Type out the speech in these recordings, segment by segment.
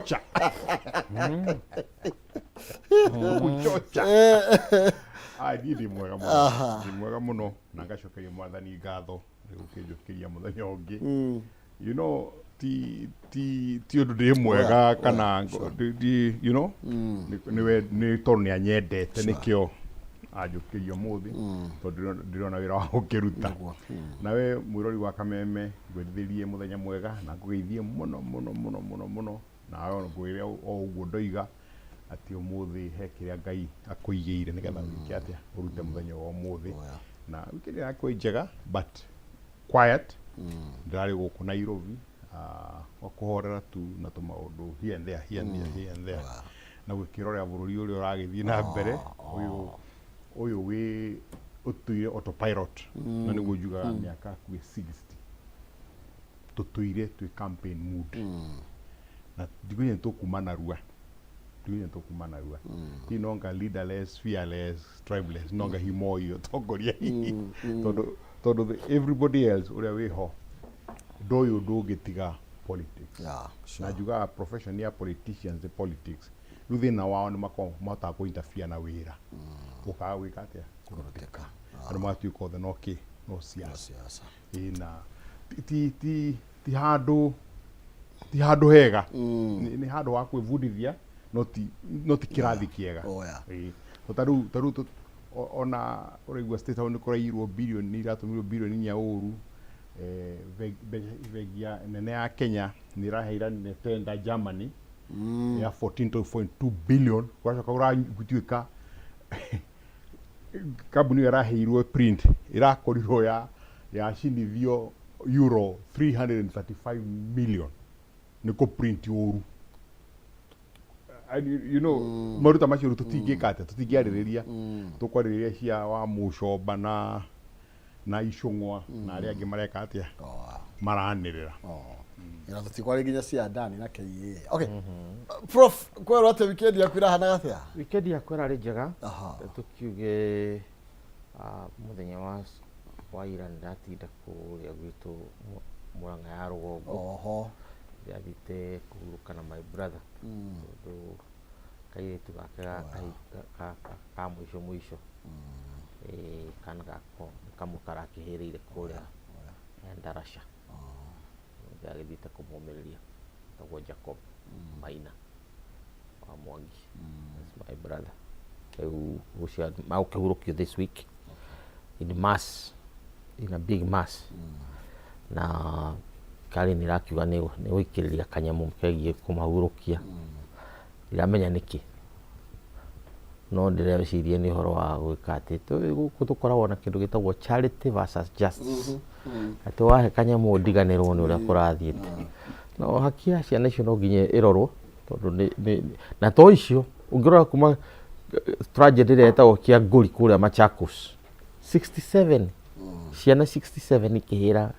Kuchocha. Kuchocha. Ai, niĩ ndĩ mwega mũno. Ndĩ mwega mũno na ngacokeria Mwathani ngatho nĩ gũkĩnjũkĩria mũthenya ũngĩ. Ti ũndũ ndĩ mwega kana nĩ tondũ nĩ anyendete nĩkĩo anjũkĩria ũmũthĩ, tondũ ndĩrona wĩra wa gũkĩruta. Nawe mwĩrori wa Kameme, ngwendithĩrie mũthenya mwega na ngũgeithie mũno mũno mũno mũno mũno, nawe ngwĩre o ũguo ndoiga atĩ ũmũthĩ he kĩrĩa Ngai akũigĩire nĩgetha wĩke atĩa, ũrute mũthenya wa ũmũthĩ. Na weekend yakwa ĩ njega but quiet. Ndĩrarĩ gũkũ Nairobi, wa kũhorera tu na tũmaũndũ here and there, here and there, here and there, na gũkĩrorera bũrũri ũrĩa ũragĩthiĩ na mbere, ũyũ wĩ ũtũire autopilot, na nĩguo njugaga mĩaka hakuhĩ 60 tũtũire twĩ campaign mood, na ndigwĩciria nĩ tũkuma narua, ndigwĩciria nĩ tũkuma narua. Hihi nonga leaderless, fearless, tribeless, nonga hihi Moi ũtongoria hihi, tondũ everybody else ũrĩa wĩho ũndũ ũyũ ndũngĩtiga politics. Na njugaga profession ya politicians nĩ politics. Rĩu thĩna wao nĩ makoragwo mahotaga kũ interfere na wĩra ũkaga gwĩka atĩa, kũrutĩka. Andũ magatuĩka othe no kĩ, no siasa. Siasa. Ĩĩ, na ti handũ hega. Nĩ handũ ha kwĩbundithia, no ti kĩrathi kĩega. Ĩĩ. To ta rĩu ona ũraigua State House nĩ kũraiyirwo bilioni, nĩ iratũmirwo bilioni 4 ũru. Bengi ya nene ya Kenya nĩ ĩraheanire tender Germany ya 14.2 billion, gwacoka gũtuĩka kambuni ĩyo ĩraheirwo print ĩrakorirwo yacinithio euro 335 million nĩ kũ print ũru. And maruta macio rĩu tũtingĩka atĩa, tũtingĩarĩrĩria, tũkwarĩrĩria cia wa Mũcomba na Icũng'wa na arĩa angĩ mareka atĩa, maranĩrĩra. Ina tũtikwarĩ nginya cia Dani na KA. Okay. Prof, kwerwo atĩa, weekend yaku ĩrahanaga atĩa? Weekend yakwa ĩrarĩ njega. Tũkiuge mũthenya wa ira nĩndatinda kũrĩa gwitũ Mũrang'a ya rũgongo. Ndĩrathiĩte kũhurũka na my brother, tondũ kairĩtu gake ka mũico mũico, kana gako nĩ kamwe karakĩhĩrĩire kũrĩa Ndarasha. Ndĩragĩthiĩte kũmũmĩrĩria, etagwo Jacob Maina wa Mwangi. That's my brother. Rĩu ũcio magũkĩhurũkio this week in mass, in a big mass, na karĩ nĩ ĩrakiuga nĩ gũikĩrĩria kanyamũ kegiĩ kũmahurũkia. Ndiramenya nĩkĩ, no ndĩreciria nĩ ũhoro wa gwĩka atĩ gũkũ tũkoragwo na kĩndũ gĩtagwo charity versus justice, atĩ wahe kanyamũ ndiganĩrwo nĩ ũrĩa kũrathiĩte. No haki ya ciana icio no nginya ĩrorwo, tondũ na to icio ũngĩrora kuma tragedy ĩrĩa ĩtagwo Kĩangũri kũrĩa Machakos, 67 ciana, 67 ikĩhĩra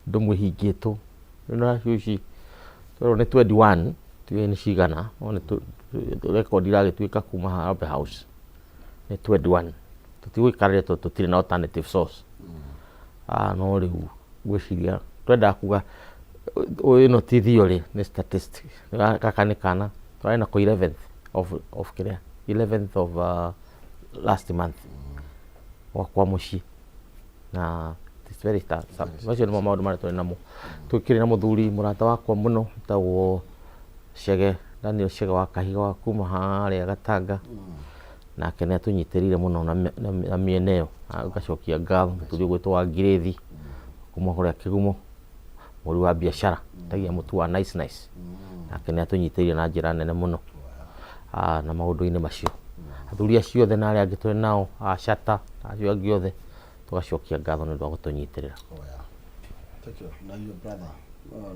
ndũmũ ĩhingĩtwo. Na ici twerwo nĩ 21, tiũĩ nĩ cigana, no nĩ record iragĩtuĩka kuma Harambee House nĩ 21. Tũtigũikarĩria tondũ tũtirĩ na alternative source. No rĩu ngwĩciria twendaga kuga ĩno ti theory, nĩ statistic. Gaka nĩ kana tũrarĩ nako 11th of kĩrĩa, 11th of last month gwakwa mũciĩ, na it's very sad. Macio nĩmo maũndũ marĩa tũrĩ namo. Tũkĩrĩ na mũthuri mũrata wakwa mũno wĩtagwo Chege, Daniel Chege wa Kahiga wa kuma harĩa Gatanga, nake nĩ atũnyitĩrĩire mũno na mĩena ĩyo. Ngacokia ngatho mũthuri ũgwĩtwo wa Ngirĩthi kuma kũrĩa Kĩgumo, mũhũri wa biacara tagia mũtu wa Nice Nice, nake nĩ atũnyitĩrĩire na njĩra nene mũno na maũndũ-inĩ macio. Athuri acio othe na arĩa angĩ tũrĩ nao a Shata na acio angĩ othe, tũgacokia ngatho nĩ ũndũ wa gũtũnyitĩrĩra. Oh, yeah. Thank you. Na your brother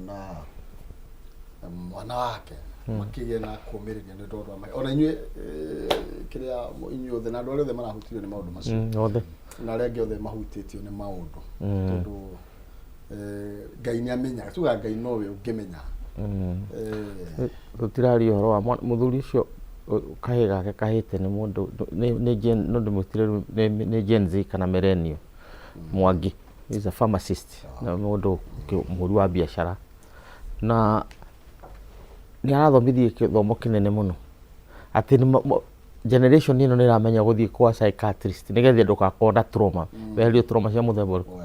na mwana wake makĩgĩe na kũmĩrĩria nĩ ũndũ wa ona inyuĩ, kĩrĩa inyuĩ othe na andũ arĩa othe marahutirio nĩ maũndũ macio othe na arĩa angĩ othe mahutĩtio nĩ maũndũ, tondũ Ngai nĩ amenyaga, tuga Ngai nowe ũngĩmenya. Tũtiraria ũhoro wa mũthuri ũcio, kahĩ gake kahĩte nĩ mũndũ nĩ Gen, no ndĩmwĩtire rĩu nĩ Gen Z kana millennial. Mwangi is a pharmacist na mũndũ mũhũri wa biacara, na Nĩ arathomithia gĩthomo kĩnene mũno atĩ generation ĩno nĩ ĩramenya gũthiĩ kwa psychiatrist nĩgetha ndũgakorwo na trauma, weherio trauma cia mũthemba ũrĩkũ.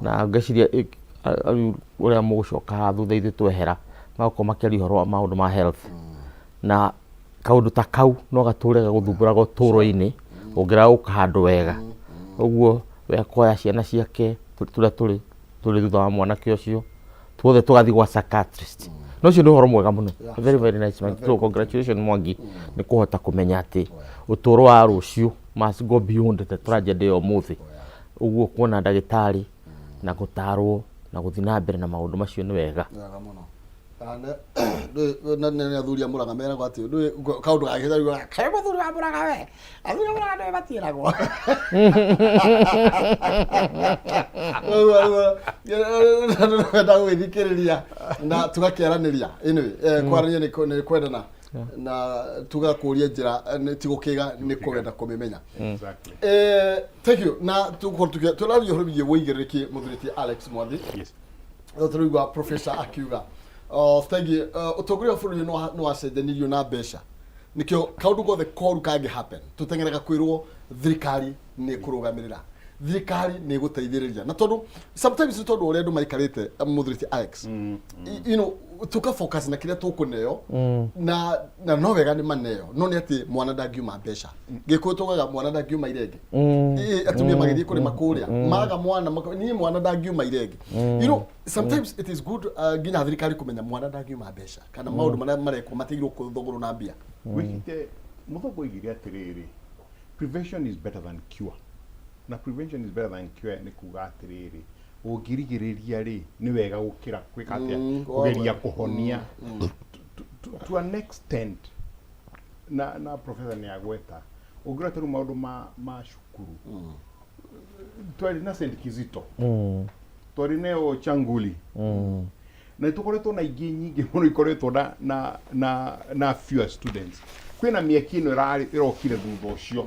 Na ngwĩciria rĩu ũrĩa mũgũcoka haha thutha ithuĩ twehera magakorwo makĩaria ũhoro wa maũndũ ma health, na kaũndũ ta kau no gatũre gagũthumbũraga ũtũũro-inĩ ũngĩraga gũka handũ wega. Ũguo we akoya ciana ciake tũrĩa tũrĩ thutha wa mwanake ũcio tuothe tũgathiĩ gwa psychiatrist. Na ũcio nĩ ũhoro mwega mũno. Very very nice man. So congratulations Mwangi nĩ kũhota kũmenya atĩ ũtũũro wa rũciũ must go beyond the tragedy ya ũmũthĩ. Ũguo kuona ndagĩtarĩ na gũtarwo na gũthiĩ na mbere na maũndũ macio nĩ wega. Wega mũno. Na nĩ athuri a Mũrang'a meragwo atĩ ndũĩ kaũndũ gagĩtha kaĩ mũthuri wa Mũrang'a we, athuri a Mũrang'a ndũĩ matiĩragwo. Rĩu enda gũgĩthikĩrĩria na tũgakĩaranĩria. Anyway, kwaranĩria nĩ kwendana na tugakũria njĩra, ti gũkĩga nĩ kũgenda kũmĩmenya. Exactly. Thank you. Na tũgũkorwo tũraria ũhoro wĩgiĩ wũigĩrĩrĩki, mũthuri Alex Mwathi. Yes. No tũraigua professor akiuga, oh, thank you. Ũtongoria wa bũrũri nĩ wacenjanirio na mbeca, nĩkĩo kaũndũ gothe koru kangĩ happen tũteng'eraga kwĩrwo thirikari nĩ kũrũgamĩrĩra, thirikari nĩ ĩgũteithĩrĩria. Na tondũ sometimes nĩ tondũ ũrĩa andũ maikarĩte, mũthuri ti Alex, tuka focus na kĩrĩa tũkũneo, na no wega nĩ maneo, no nĩ atĩ mwana ndangiuma mbeca. Gĩkũyũ tugaga mwana ndangiuma irenge. Atumia magĩthiĩ kũrĩma kũrĩa maga mwana niĩ mwana ndangiuma irenge. Sometimes it is good, nginya thirikari kũmenya mwana ndangiuma mbeca kana maũndũ marĩa marekwo matigirwo kũthogorwo na mbia. Wĩkĩte mũthũngũ oigire atĩrĩrĩ, "Prevention is better than cure." Na prevention is better than cure nĩ kuga atĩrĩrĩ, ũngĩrigĩrĩria rĩ, nĩ wega gũkĩra gwĩka atĩa? Kũgeria kũhonia. To an extent, na professor nĩ agweta, ũngĩrora ta rĩu maũndũ ma cukuru, twarĩ na St Kizito, twarĩ nayo Changuli, na nĩtũkoretwo na ingĩ nyingĩ mũno ikoretwo na fewer students. Kwĩna mĩaki ĩno ĩrokire thutha ũcio,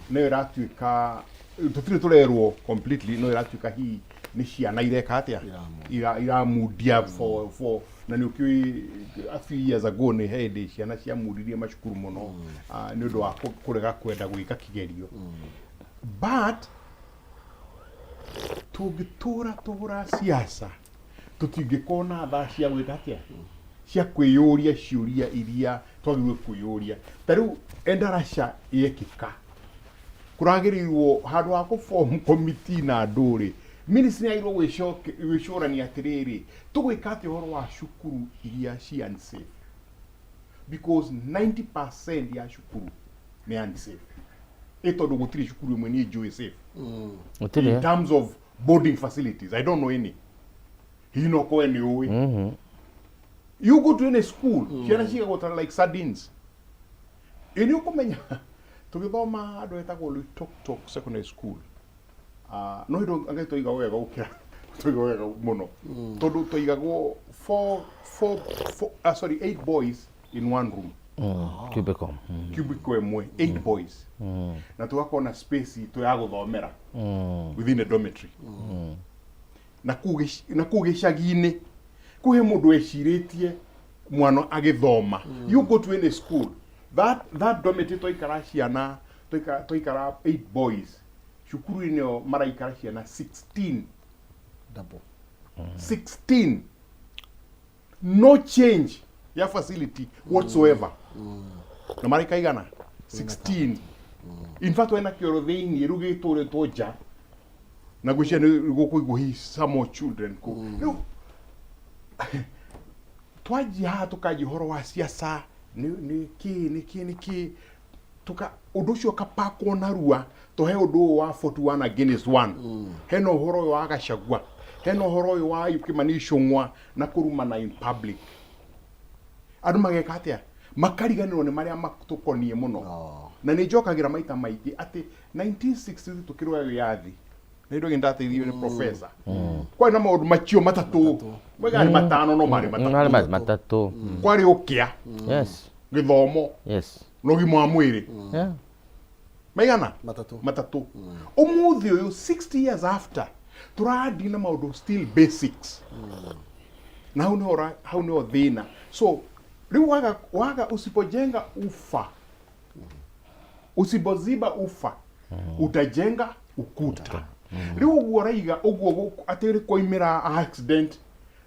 nayo ĩratuĩka tũtirĩ tũrerwo completely, no ĩratuĩka hihi nĩ ciana ireka atĩa? Iramundia for na nĩ ũkĩũĩ a few years ago nĩ hĩndĩ ciana ciamundirie macukuru mũno, nĩ ũndũ wa kũrega kwenda gwĩka kĩgerio. But tũngĩtũra tũra siasa, tũtingĩkorwo na thaa cia gwĩka atĩa, cia kwĩyũria ciũria iria twagĩrĩirwo kwĩyũria. Ta rĩu Endarasha yekĩka, kũragĩrĩirwo handũ ha kũform committee na andũ rĩ, ministry yagĩrĩirwo gwĩcũrania atĩrĩrĩ, tũgwĩka atĩa ũhoro wa cukuru iria ci unsafe? Because 90% ya cukuru nĩ unsafe, ĩ tondũ gũtirĩ cukuru ĩmwe niĩ njũĩ safe Gũtirĩ. in terms of boarding facilities. I don't know any. Hihi no korwe nĩ ũĩ. You go to any school, ciana cigagwo ta like sardines. Ĩ nĩ ũkũmenya tũgĩthoma handũ hetagwo Loitoktok Secondary School. No hĩndĩ anga twaigagwo wega gũkĩra twaigagwo wega mũno, tondũ twaigagwo four, four, four, sorry, eight boys in one room. Cubicle. Cubicle ĩmwe, eight boys, na tũgakorwo na space itũ ya gũthomera within the dormitory. Na kũu gĩcagi-inĩ kũhe mũndũ wecirĩtie mwana agĩthoma. You go to any school, that dormitory twaikara ciana, twaikara eight boys, cukuru-inĩ ĩyo maraikara ciana 16. Double. 16, no change ya facility whatsoever, na maraika igana 16. In fact, wena kĩoro thĩiniĩ rĩu gĩtũrĩtwo nja na gwĩcia nĩ gũkũigwo hihi some more children kũ. Rĩu twanjia haha tũkanjia ũhoro wa siasa, nĩ kĩ nĩ kĩ nĩ kĩ tuka ũndũ ũcio ũkapakwo narua. Tũhe ũndũ ũyũ wa 41 against 1, hena ũhoro ũyũ wa Gachagua, hena ũhoro ũyũ wa Kimani Ichung'wa na kũrumana in public. Andũ mageka atĩa? Makariganĩrwo nĩ marĩa matũkoniĩ mũno. Na nĩ njokagĩra maita maingĩ atĩ 1960 tũkĩrũa wĩyathi, na indo ndateithirio nĩ professor, kwarĩ na maũndũ macio matatũ mwega, nĩ matano no marĩ matatũ. Marĩ matatũ. Kwarĩ ũkĩa, gĩthomo, na ũgima wa mwĩrĩ. Maigana? Matatũ. Matatũ. Ũmũthĩ ũyũ, 60 years after, tũradi na maũndũ still basics, na hau nĩho hau nĩho thĩna. So Rĩu waga usipojenga ufa, usipoziba ufa, utajenga ukuta. Rĩu ũguo ũraiga ũguo atĩ rĩ kwaimĩra accident,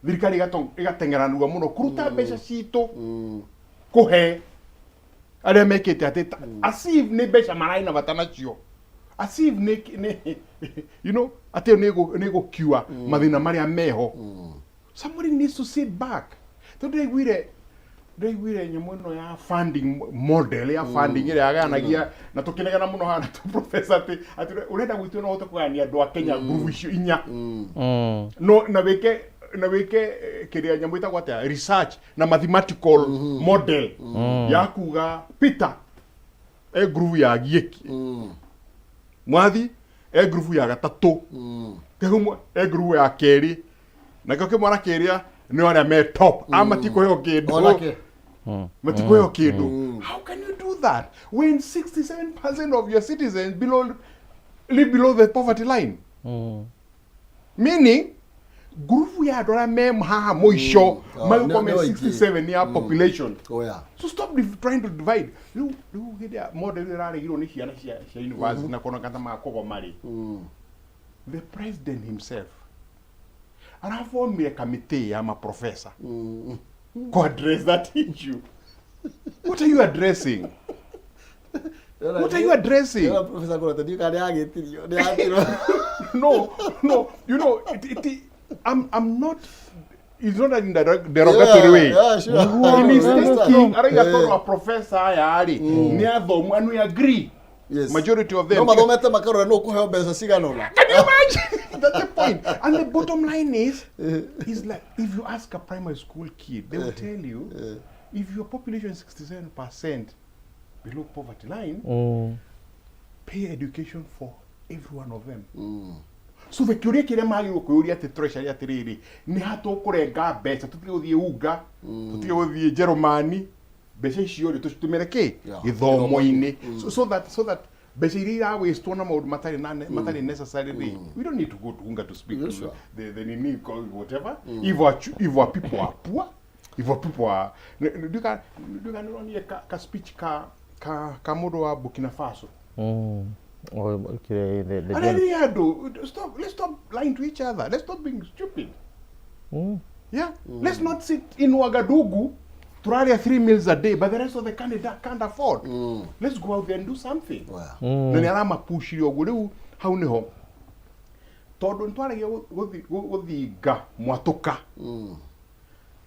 thirikari ĩgateng'eranĩrwo mũno kũruta mbeca citũ kũhe arĩa mekĩte atĩ as if nĩ mbeca mararĩ na bata nacio, as if nĩ atĩ nĩ gũkiua mathĩna marĩa meho. Somebody needs to sit back, tondũ ndĩraiguire nyamũ ĩno ya funding model, ya funding ĩrĩa yagayanagia na tũkĩnegena mũno haha na tũ professor atĩ ũrenda gwitũ no ũhote kũgayania andũ a Kenya ngurubu icio inya, no na wĩke kĩrĩa nyamũ ĩtagwo atĩa, research na mathematical model ya kuga Peter e ngurubu ya giĩki, Mwathi e ngurubu ya gatatũ, Kĩhumo e ngurubu ya kerĩ, nakĩo kĩmwana kĩrĩa nĩ arĩa me top a matikũheo kĩndũ. Onake. Matikũheo kĩndũ. How can you do that when 67% of your citizens below live below the poverty line, meaning ngurubu ya andũ arĩa me haha mũico magĩkorwo me nĩ aingĩ. 67 ya population? Oh yeah. So stop trying to divide. Rĩu hĩndĩ ya model ĩrĩa ĩraregirwo nĩ ciana cia university na kuona kata makũgoma rĩ, the president himself araformire committee ya maprofessor to address that issue. What are you addressing? What are you addressing? Ĩra Professor Kũrete, ndiũĩ kana nĩ agĩtirio, nĩ atirwo. No, it, I'm not, it's not in a derogatory way. Yeah, sure. In his thinking, araiga Eh. tondũ a professor aya rĩ nĩ athomu, and we agree, majority of them No mathomete makarora nũ kũheo mbeca cigana ũna. Can you imagine? That's the point. And the bottom line is like, if you ask a primary school kid, they will tell you, if your population is 67% below poverty line, pay education for every one of them. So the kĩũria kĩrĩa magĩrĩirwo kwĩyũria atĩ treasury atĩrĩrĩ, nĩ ha tũkũrenga mbeca tũtige gũthiĩ unga, tũtige gũthiĩ Njerumani, mbeca icio rĩ tũcitũmĩre kĩ? Gĩthomo-inĩ, so that mbeca iria irawastwo na maũndũ matarĩ necessary rĩ, we don't need to go to unga to speak to the nini, whatever. If our people are poor, if our people are, nduka nĩronire ka speech ka mũndũ wa Burkina Faso. Oh, okay, the Arĩrĩ andũ, stop, let's stop lying to each other. Let's stop being stupid. Yeah, let's not sit in Ouagadougou turaria three meals a day, but the rest of the country can't afford. Let's go out there and do something. Na nĩ aramapushire ũguo. Rĩu hau nĩho tondũ nĩtwaragia gũthinga mwatũka.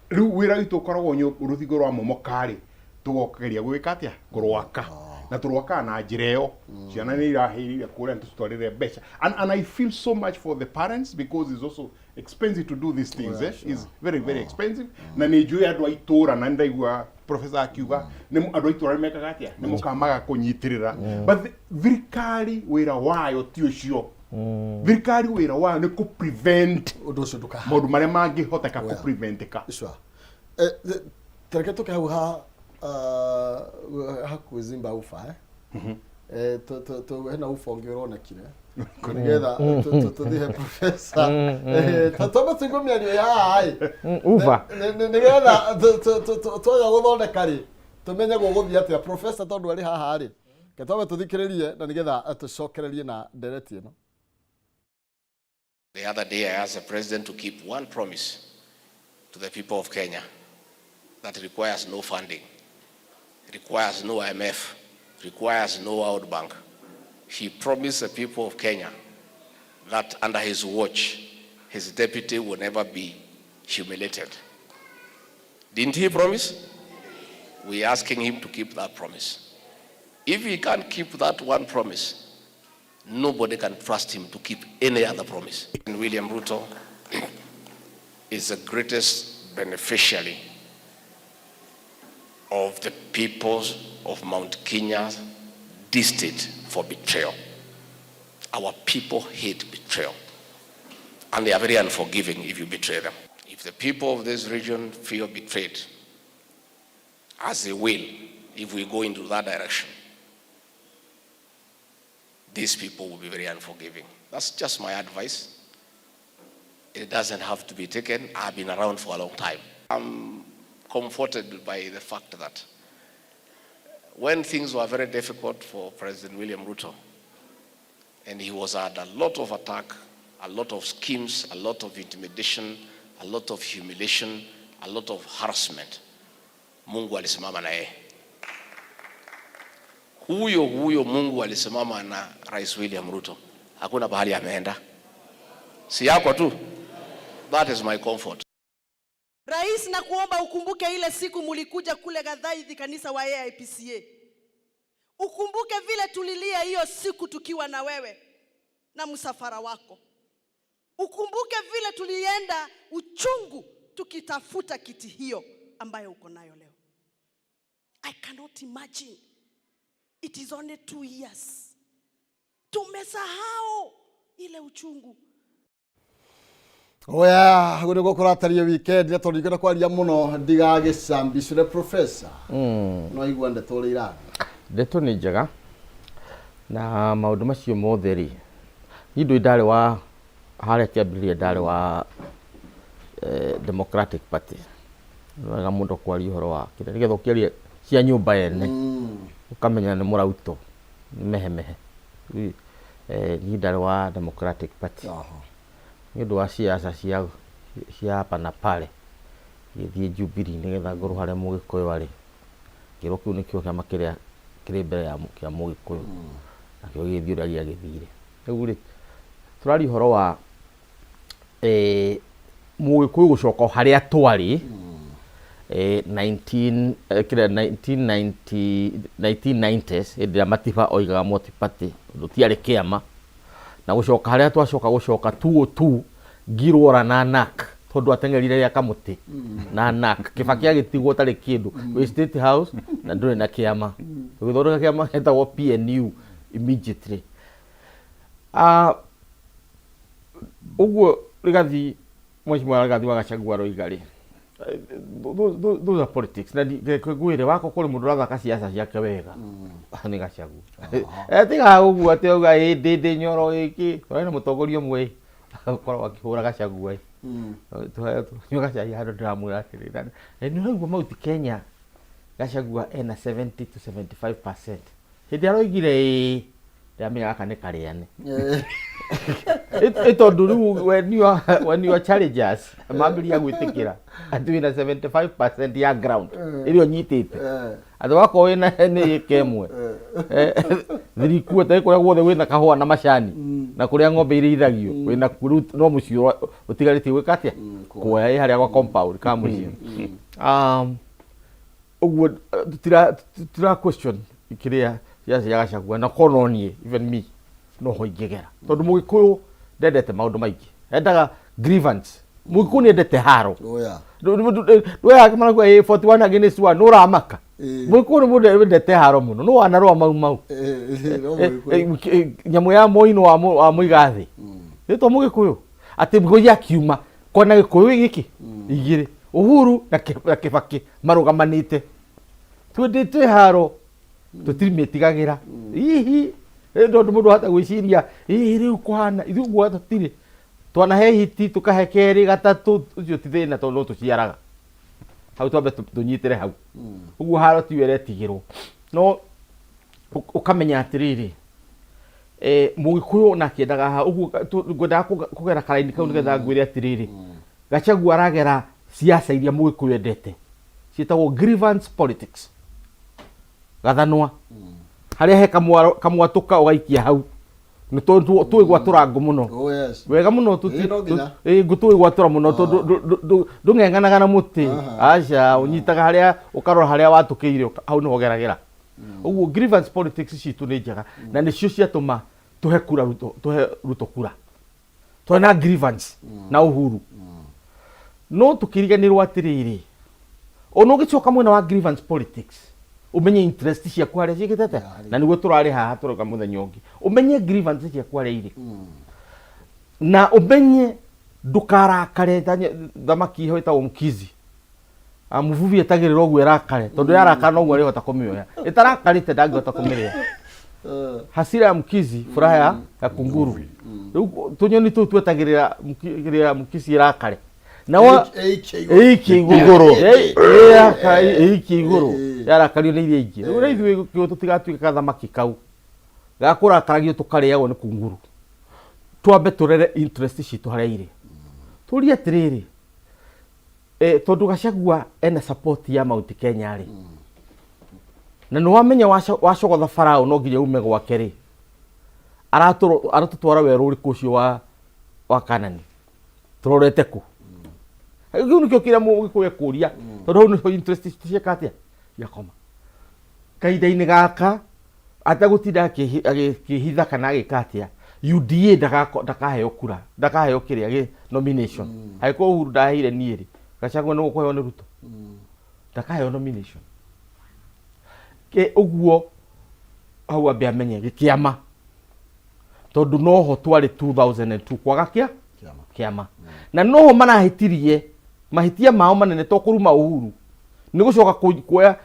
Rĩu wĩra witũ ũkoragwo rũthingo rwa momoka-rĩ, tũgokeria gwĩka atĩa? Kũrwaka. Na tũrwakaga na njĩra ĩyo ciana nĩ irahĩrire kũrĩa nĩtũcitwarĩre mbeca, and I feel so much for the parents because it's also expensive to do these things. Eh? It's very, very expensive. Na nĩ njũĩ andũ a itũra, na nĩndaigua professor akiuga nĩ andũ a itũra nĩ mekaga atĩa, nĩ mũkamaga kũnyitĩrĩra, but thirikari wĩra wayo ti ũcio. Thirikari wĩra wayo nĩ kũ prevent Ũndũ ũcio ndũkaha. Maũndũ marĩa mangĩhoteka kũ preventĩka. Sure. Tareke tũke hau ha kwĩzimba ufa, eh? Eh, hena ufa ũngĩ ũronekire nĩgetha tũthiĩ he professor. Twambe tũigue mĩario ya haha ĩ. Uva. Nĩgetha twaga gũthondeka rĩ, tũmenye gũgũthiĩ atĩa, professor, tondũ arĩ haha rĩ, ke twambe tũthikĩrĩrie na nĩgetha tũcokererie na ndereti ĩno. The other day, I asked the president to keep one promise to the people of Kenya that requires no funding, requires no IMF, requires no World Bank. He promised the people of Kenya that under his watch, his deputy will never be humiliated. Didn't he promise? We're asking him to keep that promise. If he can't keep that one promise, nobody can trust him to keep any other promise. And William Ruto is the greatest beneficiary of the peoples of Mount Kenya's distaste for betrayal. Our people hate betrayal, and they are very unforgiving if you betray them. If the people of this region feel betrayed, as they will if we go into that direction, these people will be very unforgiving. That's just my advice. It doesn't have to be taken. I've been around for a long time. I'm comforted by the fact that when things were very difficult for President William Ruto, and he was under a lot of attack, a lot of schemes, a lot of intimidation, a lot of humiliation, a lot of harassment, Mungu alisimama na yeye. Huyo huyo Mungu alisimama na Rais William Ruto. Hakuna pahali ameenda. Si yako tu. That is my comfort. Rais, nakuomba ukumbuke ile siku mulikuja kule Gathaithi kanisa wa AIPCA. Ukumbuke vile tulilia hiyo siku tukiwa na wewe na msafara wako. Ukumbuke vile tulienda uchungu tukitafuta kiti hiyo ambayo uko nayo leo. I cannot imagine. It is only 2 years. Tumesahau ile uchungu. Oya, guo nĩguo kũratario weekend na tondũ ingĩenda kwaria mũno ndigagĩcambicũre professor. No igua ndeto ũrĩa irathiĩ. Ndeto nĩ njega na maũndũ macio mothe rĩ, niĩ ndũĩ ndarĩ wa harĩa kĩambĩrĩria, ndarĩ wa Democratic Party. Nĩ wega mũndũ kwaria ũhoro wa kĩrĩa nĩgetha ũkĩaria cia nyũmba ene ũkamenya nĩ mũrauto nĩ mehemehe. Rĩu, niĩ ndarĩ wa Democratic Party nĩ ũndũ wa siasa cia hapa na pale, gĩthiĩ Jubilee nĩgetha ngorwo harĩa Mũgĩkũyũ arĩ, ngĩrwo kĩu nĩkĩo kĩama kĩrĩa kĩrĩ mbere ya kĩa Mũgĩkũyũ, nakĩo gĩgĩthiĩ ũrĩa gĩagĩthire. Rĩu rĩ, tũraria ũhoro wa Mũgĩkũyũ gũcoka o harĩa twarĩ 19 kĩrĩa 1990 1990s, hĩndĩ ĩrĩa Matiba oigaga multi-party ũndũ tiarĩ kĩama, na gũcoka harĩa twacoka gũcoka 202 ngirwora na NARC, tondũ ateng'erire rĩa kamũtĩ na NARC Kĩbaki agĩtigwo ũtarĩ kĩndũ wĩ State House na ndũrĩ na kĩama, tũgĩthondeka kĩama gĩtagwo PNU immediately. Ũguo Rigathi, Mheshimiwa Rigathi wa Gachagua aroiga rĩ, those are politics na reke ngwĩre wakwa kũrĩ mũndũ ũrathaka siasa ciake wega nĩ Gachagua. Tiga ũguo atĩ auga ĩ ndĩ Nyoro ĩkĩ tũrarĩ na mũtongoria ũmwe ũkoragwo akĩhũra Gachagua ĩ tũnyua gacai handũ, ndĩramwĩra atĩrĩ, nĩ ũraigua Mount Kenya Gachagua ena 70 to 75%. Hĩndĩ aroigire ĩĩ, ndĩramenya gaka nĩ karĩane. Ĩ tondũ rĩu when you are challengers mambĩrĩria gwĩtĩkĩra atĩ wĩna 75% ya ground ĩrĩa ũnyitĩte, atĩ wakorwo wĩna nĩ ĩka ĩmwe thirikuo tarĩ kũrĩa guothe wĩna kahũa na macani na kũrĩa ng'ombe irĩithagio wĩna kuo, rĩu no mũciĩ ũtigarĩtie gwĩka atĩa, kuoya ĩ harĩa gwa compound ka mũciĩ. Ũguo tutira question kĩrĩa ciaca cia Gachagua, na korwo no niĩ, even me, no ho ingĩgera, tondũ Mũgĩkũyũ ndendete maũndũ maingĩ, endaga grievance. Mũgĩkũyũ nĩ endete haro. Ndwega marauga ĩ 41 against 1 nĩ ũramaka. Mũgĩkũyũ nĩ mũndũ wendete haro mũno, nĩ wanarũa Mau Mau. No Mũgĩkũyũ. Nyamũ ya moino wa mũiga thĩ ĩtwo Mũgĩkũyũ atĩ ngũi akiuma kona Gĩkũyũ gĩkĩ igĩrĩ Uhuru na Kĩbakĩ marũgamanĩte, twendete haro, tũtirimĩtigagĩra hihi tondũ mũndũ ahota gwĩciria hihi rĩu kũhana ithuĩ ũguo tũtirĩ twanahe hiti tũkahe kerĩ gatatũ, ũcio ti thĩna tondũ no tũciaraga hau, twambe tũnyitĩre hau ũguo haro tiyo ĩretigĩrwo, no ũkamenya atĩrĩrĩ, Mũgĩkũyũ ona akĩendaga ha ũguo ngwendaga kũgera karaini kau nĩgetha ngwĩre atĩrĩrĩ, Gachagua aragera siasa iria Mũgĩkũyũ endete ciĩtagwo grievance politics, gathanwa harĩa he kamwatũka ũgaikia hau nĩ tondũ tũĩ gwatũra ngũ mũno. Oh yes. Wega mũno. Ĩĩ, no nginya. Ĩ ngũ tũĩ gwatũra mũno tondũ ndũng'eng'anaga na mũtĩ. Aca, ũnyitaga harĩa ũkarora harĩa watũkĩire, hau nĩho ũgeragĩra. Ũguo grievance politics citũ nĩ njega na nĩcio ciatũma tũhe kura Ruto, tũhe Ruto kura tũhe na grievance na Uhuru, no tũkĩriganĩrwo atĩrĩrĩ, ona ũgĩcoka mwena wa grievance politics ũmenye interest ciaku harĩa ciĩkĩte atĩa, na nĩguo tũrarĩ haha tũroka mũthenya ũngĩ, ũmenye grievance ciaku harĩa irĩ na ũmenye ndũkarakare ta thamaki ĩho ĩtagwo mkizi. Mũvuvi etagĩrĩra ũguo ĩrakare, tondũ yarakara noguo arĩhota kũmĩoya, ĩtarakarĩte ndangĩhota kũmĩrĩa. Hasira ya mkizi, furaha ya kunguru. Rĩu tũnyoni tũu twetagĩrĩra kĩrĩa mkizi ĩrakare. Na wa Ĩikie igũrũ. ĩikie igũrũ. Ĩikie igũrũ. Yarakario nĩ iria ingĩ. Rĩu na ithuĩ kĩo tũtigatuĩke kathamaki kau gakũrakaragio tũkarĩagwo nĩ kunguru. Twambe tũrere interest citũ harĩa irĩ. Tũrie atĩrĩrĩ, tondũ Gachagua ena support ya Mount Kenya rĩ, na nĩ wamenya wacogotha Farao no nginya ume gwake rĩ, aratũtwara werũ ũrĩkũ ũcio wa Kanani? Tũrorete kũ? Kĩu nĩkĩo kĩrĩa Mũgĩkũyũ ekũria, tondũ hau nĩho interest citũ cieka atĩa? Ciakoma. Kahinda-inĩ gaka ategũtinda akĩhitha kana agĩka atĩa, UDA ndakaheo kura, ndakaheo kĩrĩa gĩ nomination. Angĩkorwo Uhuru ndaheire niĩ rĩ, Gachagua nĩ gũkũheo nĩ Ruto? Ndakaheo nomination. Ke ũguo hau ambe amenye gĩkĩama, tondũ noho twarĩ 2002 kwaga kĩa Kĩama. Kĩama, na noho marahĩtirie mahĩtia mao manene, to kũruma Uhuru, nĩ gũcoka kuoya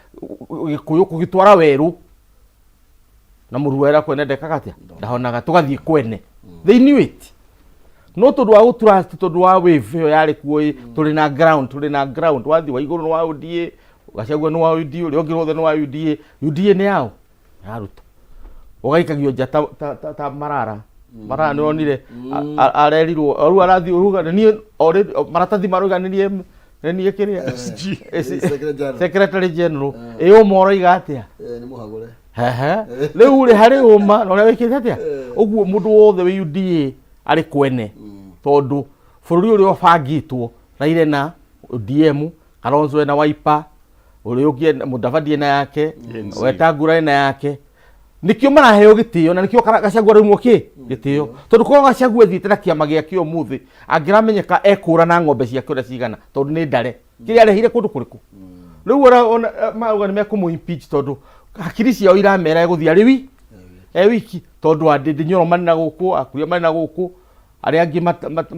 Gĩkũyũ kũgĩtwara werũ na mũruera kwene ndekaga atĩa, ndahonaga, tũgathiĩ kwene. They knew it, no tondũ wa gũtrust, tondũ wa wave ĩyo yarĩ kuo ĩ, tũrĩ na ground, tũrĩ na ground, wathiĩ wa igũrũ nĩ wa UDA, Gachagua nĩ wa UDA, ũrĩa ũngĩ wothe nĩ wa UDA. UDA nĩ yao ya Ruto, ũgaikagio nja ta marara marara. Nĩ wonire arerirwo rĩu arathiĩ uruga nĩ niĩ already maratathi marauga nĩ niĩ kĩrĩa SG. Secretary General. Secretary General. Ĩ ũma ũroiga atĩa? Nĩ mũhagũre. Hehe. Rĩu rĩ, harĩ ũma na ũrĩa wĩkĩte atĩa ũguo, mũndũ wothe wĩ UDA arĩ kwene, tondũ bũrũri ũrĩa ũbangĩtwo Raila na ODM, Kalonzo ena Wiper, ũrĩa ũngĩ Mudavadi ena yake, ANC. Wetangula ena yake, nĩkĩo maraheo gĩtĩo na nĩkĩo Gachagua araumwo kĩ gĩtĩo, tondũ korwo Gachagua ethiĩte na kĩama gĩake ũmũthĩ angĩramenyeka ekũra na ng'ombe ciake ũrĩa cigana, tondũ nĩ ndare kĩrĩa arehire kũndũ kũrĩkũ. Rĩu ona mauga nĩ mekũmũ impeach, tondũ hakiri ciao iramera egũthiĩ arĩ wi e wiki, tondũ andĩndĩ Nyoro marĩ na gũkũ, akuria marĩ na gũkũ, arĩa angĩ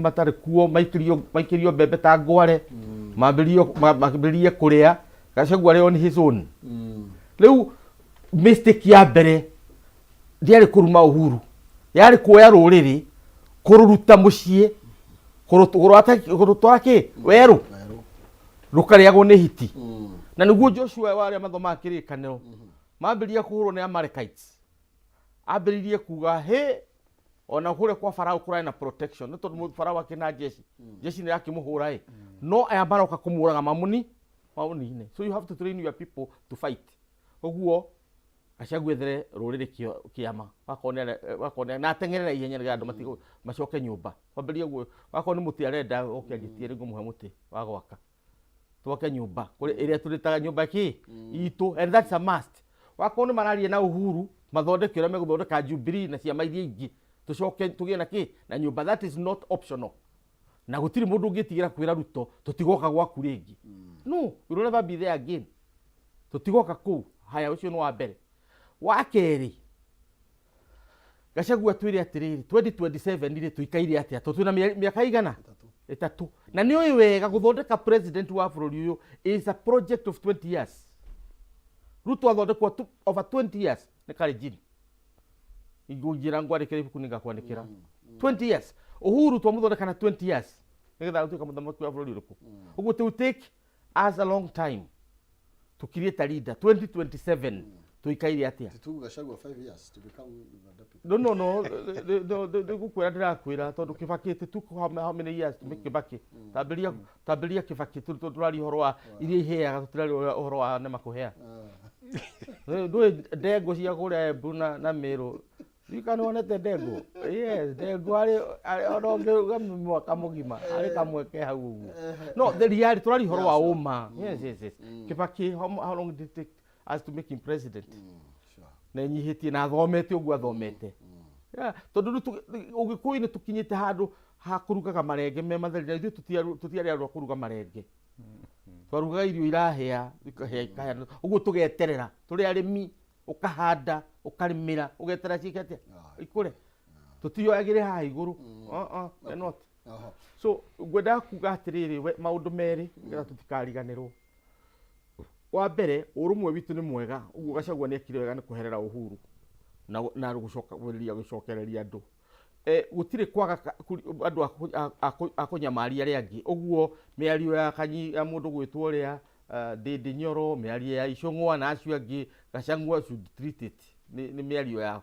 matarĩ kuo maikĩrio mbembe ta ngware, mambĩrĩrie kũrĩa. Gachagua arĩ on his own. Rĩu mistake ya mbere ndiarĩ kũruma Uhuru, yarĩ kuoya rũrĩrĩ kũrũruta mũciĩ, kũrũtwara kĩ werũ, Werũ. Rũkarĩagwo nĩ hiti. Na nĩguo Joshua wa arĩa mathomaga kĩrĩkanĩro mambĩrĩria kũhũrwo nĩ Amalekites, ambĩrĩirie kuga hĩ ona kũrĩa kwa Farao kũrarĩ na protection, nĩ tondũ Farao akĩ na jeshi, jeshi nĩ yakĩmũhũra ĩ, no aya maroka kũmũraga mamũni mamũnine. So you have to train your people to fight. Ũguo Gachagua ethere rũrĩrĩ kĩama, wakorwo nĩ wakorwo na ateng'ere na ihenya nĩgetha andũ matigo macoke nyũmba, kwambĩrĩria guo. Wakorwo nĩ mũtĩ arenda, oke anjĩtie, nĩngũmũhe mũtĩ wa gwaka, twake nyũmba kũrĩ ĩrĩa tũrĩtaga nyũmba kĩ itũ, and that's a must. Wakorwo nĩ mararia na Uhuru mathondeke ũrĩa megũthondeka Jubilee na ciama iria ingĩ, tũcoke tũgĩe na kĩ na nyũmba. That is not optional, na gũtirĩ mũndũ ũngĩtigĩra kwĩra Ruto tũtigoka gwaku rĩngĩ. No, we will never be there again, tũtigoka kũu. Haya, ũcio nĩ wa mbere. Wa kerĩ, Gachagua twĩre atĩrĩrĩ, 2027 rĩ, tũikaire atĩa? Tondũ twĩna mĩaka igana 3, na nĩ ũĩ wega gũthondeka president wa bũrũri ũyũ is a project of 20 years. Ruto athondekwo over 20 years nĩ Kalenjin. Ingũnjĩra ngwandĩkĩra ibuku, nĩngakwandĩkĩra. 20 years. Uhuru twamũthondeka na 20 years nĩgetha atuĩka mũthamaki wa bũrũri ũrĩkũ. Ũguo it will take us a long time tukirie ta leader. 2027 tuikaire atia? It Gachagua 5 years to become the deputy. No, ndigukwira, ndirakwira tondu Kibaki, it took how many years to make Kibaki? Tambĩria Kibaki, tũraria ũhoro wa iria iheaga, tũtiraria ũhoro wa nema kũhea. Ndũĩ ndengũ cia kũrĩa Embu na Meru. Ndiũĩ kana nĩwonete ndengũ. Yes, ndengũ arĩ ona ũngĩruga mwaka mũgima arĩ kamwe ke hau ũguo. No the reality, tũraria ũhoro wa ũma. Yes. Kibaki, how long did it take us to make him president? Na enyihĩtie na athomete ũguo athomete. Yeah, tondũ rĩu ũgĩkũyũ nĩ tũkinyĩte handũ ha kũrugaga marenge me matheri, na ithuĩ tũtiarĩ andũ a kũruga marenge, twarugaga irio irahĩa, ikahĩa ikahĩa ũguo, tũgeterera. Tũrĩ arĩmi, ũkahanda, ũkarĩmĩra, ũgeterera ciĩke atĩa, ikũre. Tũtioyagĩre haha igũrũ. They're not. So ngwendaga kuga atĩrĩrĩ, we maũndũ merĩ nĩgetha tũtikariganĩrwo. Wa mbere, ũrũmwe witũ nĩ mwega. Ũguo Gachagua nĩ ekire wega nĩ kũherera Uhuru na gũcoka kũgeria gũcokereria andũ. Gũtirĩ kwaga andũ a kũnyamaria arĩa angĩ. Ũguo mĩario ya kanyi ya mũndũ gwĩtwo ũrĩa Ndĩndĩ Nyoro, mĩario ya Icũng'wa na acio angĩ, Gachagua should treat it nĩ mĩario ya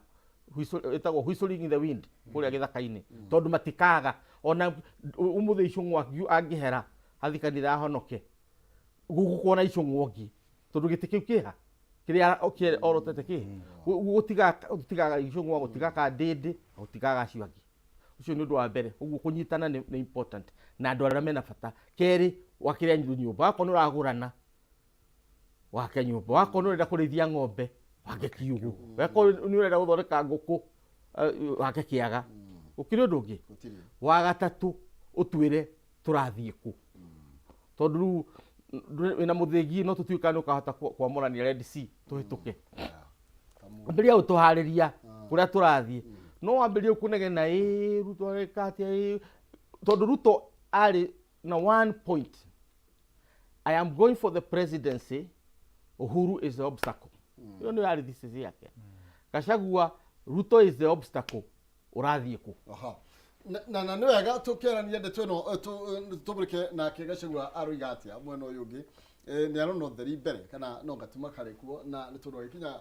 whistle, ĩtagwo whistling in the wind kũrĩa gĩthaka-inĩ, tondũ matikaga ona ũmũthĩ Icũng'wa angĩhera athi kanitha ahonoke, gũgũkorwo na Icũng'wa ũngĩ, tondũ gĩtĩ kĩu kĩha kĩrĩa orotete kĩ gũtigaga Icũng'wa, gũtigaga Ndĩndĩ, gũtigaga acio angĩ. Ũcio nĩ ũndũ wa mbere. Ũguo kũnyitana nĩ important na andũ arĩa mena bata. Kerĩ, wakĩre nyũmba. Wakorwo nĩ ũragũrana, wake nyũmba. Wakorwo nĩ ũrenda kũrĩithia ng'ombe, wake kiugũ. Wakorwo nĩ ũrenda gũthondeka ngũkũ, wake kĩaga. Gũkĩrĩ ũndũ ũngĩ wa gatatũ, ũtwĩre tũrathiĩ kũ, tondũ rĩu wĩna mũthĩgi, no tũtiũĩ kana nĩ ũkahota kwamũrania Red Sea tũhĩtũke. Ambĩrĩria gũtũharĩria kũrĩa tũrathiĩ. No wambĩrĩrie kũnegena, ĩ Ruto areka atĩa, ĩ tondũ Ruto arĩ na one point: "I am going for the presidency, Uhuru is the obstacle." Ĩyo nĩyo yarĩ thesis yake. Gachagua, "Ruto is the obstacle." Ũrathiĩ kũ? Aha. Na nĩ wega tũkĩarania ndeto ĩno, tũmũrĩke nake Gachagua aroiga atĩa mwena ũyũ ũngĩ. Nĩ arona ũtheri mbere kana no gatuma karĩ kuo, na nĩ tondũ agĩkinya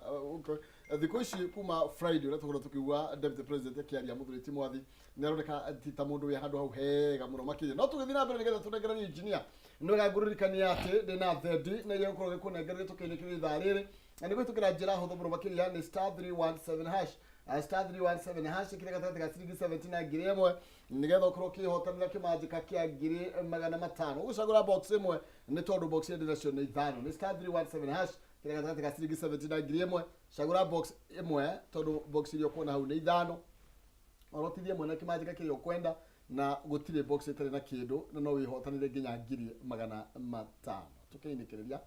thikũ ici kuma Friday ũrĩa tũkorwo tũkiuga deputy president akĩaria, mũthuri ti Mwathi nĩ aroneka ti ta mũndũ wĩ handũ hau hega mũno makĩria. No tũgĩthiĩ na mbere nĩgetha tũnengererie engineer, nĩ wega ngũririkania atĩ ndĩna thendi na iria gũkorwo gĩkũnengereria tũkĩinĩkĩria ithaa rĩrĩ, na nĩ kũhĩtũkĩra njĩra hũthũ mũno makĩria, nĩ *317 hash, *317 hash, kĩrĩa gatagatĩ ga ciringi 70 na 1000, nĩgetha ũkorwo ũkĩhotanĩra kĩmanjĩka kĩa 500,000. Ũgũcagũra box ĩmwe, nĩ tondũ box iria ndĩnacio nĩ ithano. Nĩ *317 hash, kĩrĩa gatagatĩ ga ciringi 70 na 1000. Cagũra box ĩmwe, tondũ box iria ũkuona hau nĩ ithano. Orotithie ĩmwe na kĩmanjĩka kĩrĩa ũkwenda, na gũtirĩ box ĩtarĩ na kĩndũ, na no wĩhotanĩre nginya 500,000. Tũkĩinĩkĩrĩria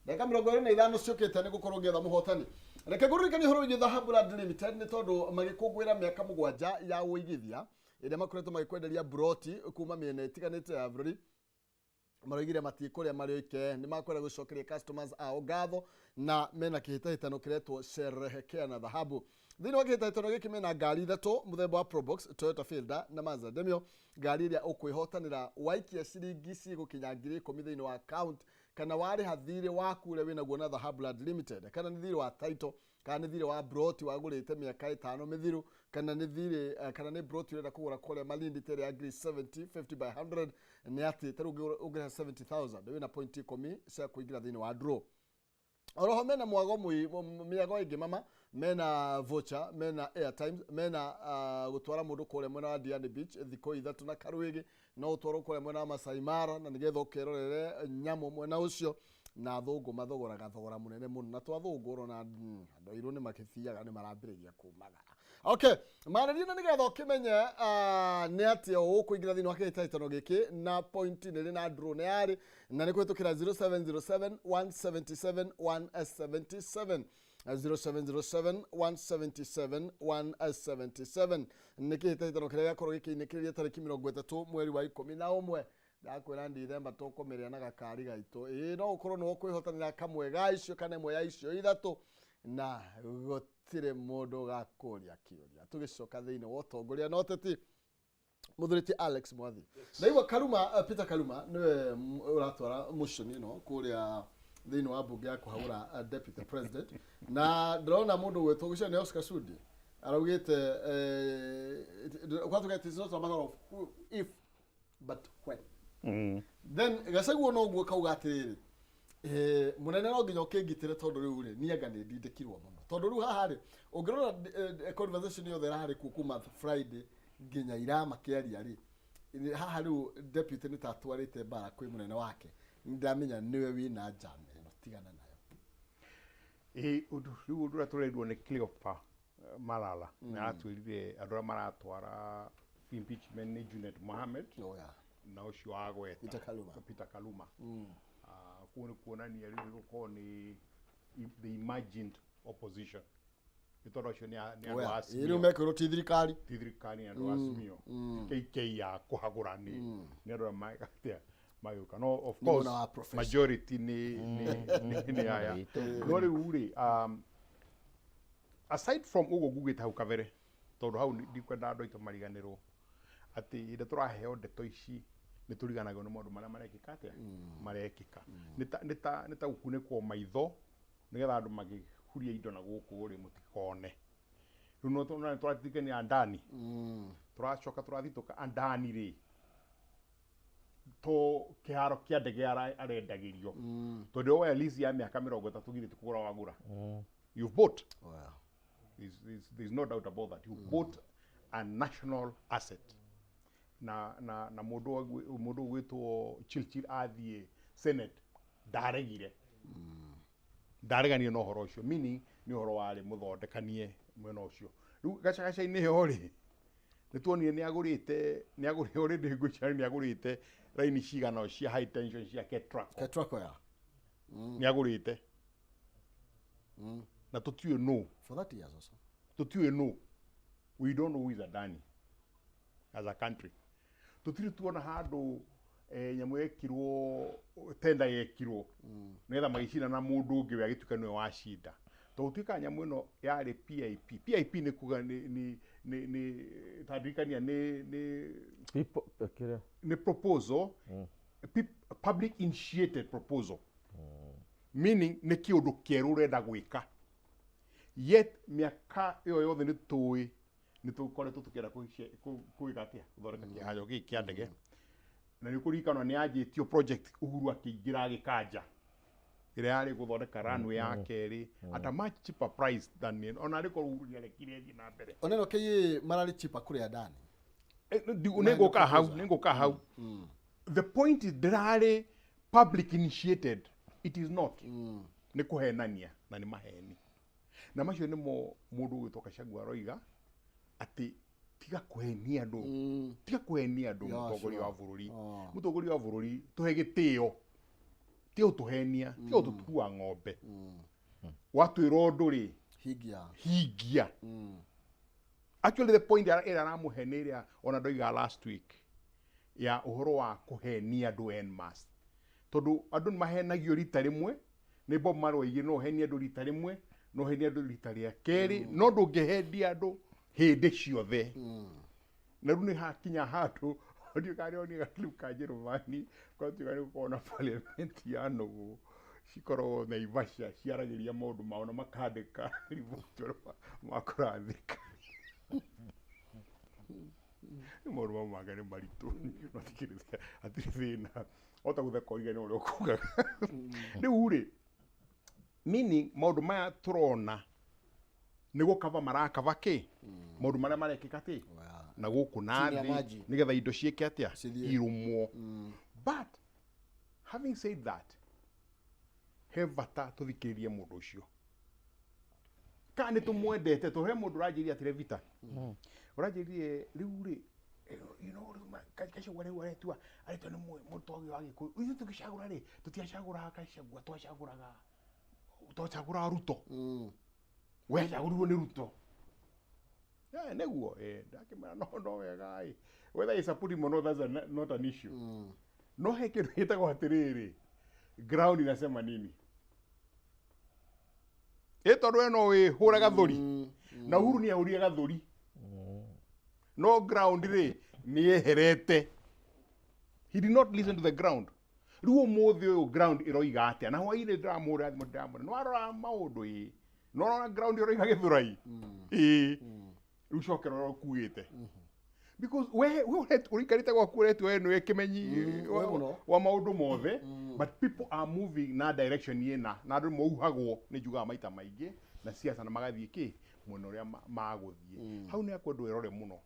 ndagĩka 25 ciũkĩte nĩ gũkorwo ngĩetha mũhotani. Reke ngũririkanie ũhoro wĩgiĩ Dhahabu Land Limited, nĩ tondũ magĩkũngũĩra mĩaka 7 ya ũigithia ĩrĩa makoretwo magĩkwenderia mburoti kuma mĩena ĩtiganĩte ya bũrũri. Maroigire matikũrĩa marĩ oike, nĩ makwenda gũcokeria customers ao ngatho, na mena kĩhĩtahĩtano kĩretwo Sherehekea na Dhahabu. Thĩinĩ wa kĩhĩtahĩtano gĩkĩ mena ngari ithatũ mũthemba wa Probox, Toyota Fielder na Mazda Demio. Ngari ĩrĩa ũkwĩhotanĩra waikia ciringi cigũkinya 10,000 thĩinĩ wa account, kana warĩha thirĩ waku ũrĩa wĩnaguo na Dhahabu Land Limited, kana nĩ thirĩ wa title, kana nĩ thirĩ wa broti wagũrĩte mĩaka 5 mĩthiru, kana nĩ thirĩ, kana nĩ broti ũrenda kũgũra kũrĩa Malindi tere ya ngiri 70, 50 by 100. Nĩ atĩ ta rĩu ũngĩrĩha 70,000, wĩna point 10 cia kũingĩra thĩinĩ wa draw. Oroho mena mwago mĩago ĩngĩ mama, mena voucher, mena airtime, mena gũtwara mũndũ kũrĩa mwena wa Diani Beach thikũ 3 na Karwĩgĩ. No ũtwarwo kũrĩa mwena wa Masai Mara, na nĩgetha ũkerorere nyamũ mwena ũcio, na athũngũ mathogoraga thogora mũnene mũno, na twathũngũ ũrona andũ airũ nĩ makĩthiaga, nĩ marambĩrĩria kumagara. Okay, marĩria, na nĩgetha ũkĩmenye nĩ atĩa ũkũingĩra thĩinĩ wa kĩhĩtahĩtano gĩkĩ na point nĩ rĩ na draw nĩ yarĩ, na nĩ kũhĩtũkĩra 0707 177 177, 0707 177 177. Nĩ kĩhĩtahĩtano kĩrĩa gĩakorwo gĩkĩinĩkĩrĩria tarĩki 30 mweri wa 11. Ndakwĩra Ndithemba tũkũmĩrĩa na gakari gaitũ. Ĩĩ, no ũkorwo nĩwe ũkwĩhotanĩra kamwe ga icio kana ĩmwe ya icio ithatũ, na gũtirĩ mũndũ ũgakũria kĩũria. Tũgĩcoka thĩinĩ wa ũtongoria na ũteti, mũthuri ti Alex Mwathi, ndaigua Karuma, Peter Karuma nĩwe ũratwara motion ĩno kũrĩa thĩinĩ wa mbunge ya kũhagũra deputy president, na ndĩrona mũndũ gwĩtwo gũcio nĩ Oscar Sudi araugĩte, kwatuga, "It is not a matter of who, if but when." Then Gachagua no guo kauga atĩrĩrĩ, mũnene no nginya ũkĩngitĩre, tondũ rĩu rĩ niĩ anga nĩ ndindĩkirwo mũno, tondũ rĩu haha rĩ ũngĩrora, conversation yothe ĩrarĩ kuo kuma Friday nginya ira makĩaria rĩ, haha rĩu deputy nĩ ta atwarĩte mbara kwĩ mũnene wake. Nĩ ndamenya nĩwe wĩna njama ĩno, tigana nayo. Ĩ ũndũ rĩu, ũndũ ũrĩa tũrerirwo nĩ Cleopa Malala, nĩ aratwĩrire andũ arĩa maratwara impeachment nĩ Junet Mohamed na ũcio wagweta Peter Kaluma. Peter Kaluma. Kũu nĩ kuonania rĩu gũkorwo nĩ the imagined opposition, nĩ tondũ acio nĩ andũ a Ĩ rĩu mekwĩrwo ti thirikari. Ti thirikari, nĩ andũ a Azimio. KK ya kũhagũra nĩ andũ arĩa atĩa magĩũka, no of Nĩ course mwena wa profession. Majority nĩ aya. No rĩu rĩ, aside from ũguo ngugĩte hau kabere, Tondũ hau ndikwenda andũ aitũ mariganĩrwo atĩ hĩndĩ ĩrĩa tũraheo ndeto ici nĩ tũriganagĩrwo nĩ maũndũ marĩa marekĩka atĩa, marekĩka. Nĩ ta gũkunĩkwo maitho nĩgetha andũ magĩhuria indo na gũkũ rĩ mũtikone. Rĩu no tũraririkania Adani, tũracoka tũrathitũka Adani rĩ to kĩharo kĩa ndege arendagĩrio tondũ woya lease ya mĩaka 30, githĩ ti kũgũra wagũra? You've bought. There's no doubt about that. You bought a national asset. Na mũndũ ũgwĩtwo Chilchil athiĩ Senate ndaregire, ndareganire na ũhoro ũcio, meaning nĩ ũhoro warĩ mũthondekanie mwena ũcio. Rĩu gacagaca-inĩ ĩyo rĩ, nĩ tuonire nĩ agũrĩte, nĩ agũrĩte already, ngwĩciria nĩ agũrĩte raini cigana cia high tension cia Ketraco. Ketraco ya. Nĩ agũrĩte na tũtiũĩ nũ. For 30 years or so. Tũtiũĩ nũ. We don't know who is Adani as a country. Tũtirĩ tuona handũ nyamũ yekirwo, tenda yekirwo nĩgetha magĩcinda na mũndũ ũngĩ we agĩtuĩka nĩwe wacinda, tondũ gũtuĩka nyamũ ĩno yarĩ PIP. PIP nĩ kuga nĩ tandirikania nĩ People, kĩrĩa nĩ proposal, public initiated proposal, meaning nĩ kĩũndũ kĩerũ ũrenda gwĩka. Yet mĩaka ĩyo yothe nĩ tũĩ nĩ tũkoretwo tũkĩenda gwĩka atĩa, gũthondeka kĩharo gĩkĩ kĩa ndege. Na nĩ ũkũririkana nĩ yanjĩtio project Uhuru akĩingĩra agĩkanja ĩrĩa yarĩ gũthondeka runway ya kerĩ at a much cheaper price than ona arĩ korwo Uhuru nĩarekire ĩthiĩ na mbere. Oneno KA mararĩ cheaper kũrĩ Adani. Nĩngũka hau, nĩngũka hau. The point is ndĩrarĩ public initiated. It is not. Nĩ kũhenania na nĩ maheni, na macio nĩmo mũndũ ũgwĩtwo Gachagua aroiga atĩ tiga kũhenia andũ, tiga kũhenia andũ. Mũtongoria wa bũrũri, mũtongoria wa bũrũri, tũhe gĩtĩo, tiga gũtũhenia, tiga gũtũtua ng'ombe. Watwĩra ũndũ rĩ, hingia. Hingia. Actually, the point ĩrĩa aramũhe nĩ ĩrĩa ona ndoiga last week ya ũhoro wa kũhenia andũ en masse, tondũ andũ nĩ mahenagio rita rĩmwe. Nĩ Bob Marley oigire no ũhenie andũ rita rĩmwe, no ũhenie andũ rita rĩa kerĩ, no ndũngĩhendia andũ hĩndĩ ciothe. Na rĩu nĩ hakinya handũ ndiũ kana nĩonire gaclip ka Njĩrĩmani gwatuĩka nĩ gũkorwo na parliament ya nũgũ cikoragwo Naivasha ciaragĩria maũndũ mao na makandĩka riboti ũrĩa makoraga thirikari. Nĩ maũndũ mamwe mangĩ nĩ maritũ, no hatirĩ thĩna, ota gũtheka ũrigane ũrĩa ũkugaga. Rĩu rĩ, meaning maũndũ maya tũrona nĩ gũkaba marakaba kĩ maũndũ marĩa marekĩka kĩ na gũkũ na Chini ya thĩ maji. Nĩgetha indo ciĩke atĩa? Cithiĩ. Irũmwo. But having said that, he bata tũthikĩrĩrie mũndũ ũcio kana nĩ tũmwendete, tondũ he mũndũ ũranjĩrire atĩrĩ, vita ũranjĩrire rĩu rĩ, rĩu Gachagua rĩu aretua nĩ mũtongoria wa Gĩkũyũ. Ithuĩ tũgĩcagũra rĩ, tũtiacagũraga Gachagua, twacagũraga Ruto. We acagũrirwo nĩ Ruto. Nĩguo ndakĩmera no wega ĩ, whether I support him or not, that's not an issue. No he kĩndũ gĩtagwo atĩrĩrĩ, ground inasema nini? Ĩ tondũ we no wĩhũre gathũri, na Uhuru nĩ ahũrire gathũri, no ground rĩ nĩ yeherete. He did not listen to the ground. Rĩu ũmũthĩ ũyũ ground ĩroiga atĩa? Na hwainĩ ndĩramũra thimũ, ndĩramũra nĩ warora maũndũ ĩ, no ũrona ground ĩroiga Gĩthũrai ĩ. Rĩu cokera ũrĩa ũkuĩte, because we ũikarĩte gwaku ũretua we nĩwe kĩmenyi we mũno. Wa maũndũ mothe, but people are moving na direction ĩna, na andũ mauhagwo nĩ njugaga maita maingĩ na siasa na magathiĩ kĩ mwena ũrĩa magũthiĩ. Hau nĩ akwendwo ĩrore mũno,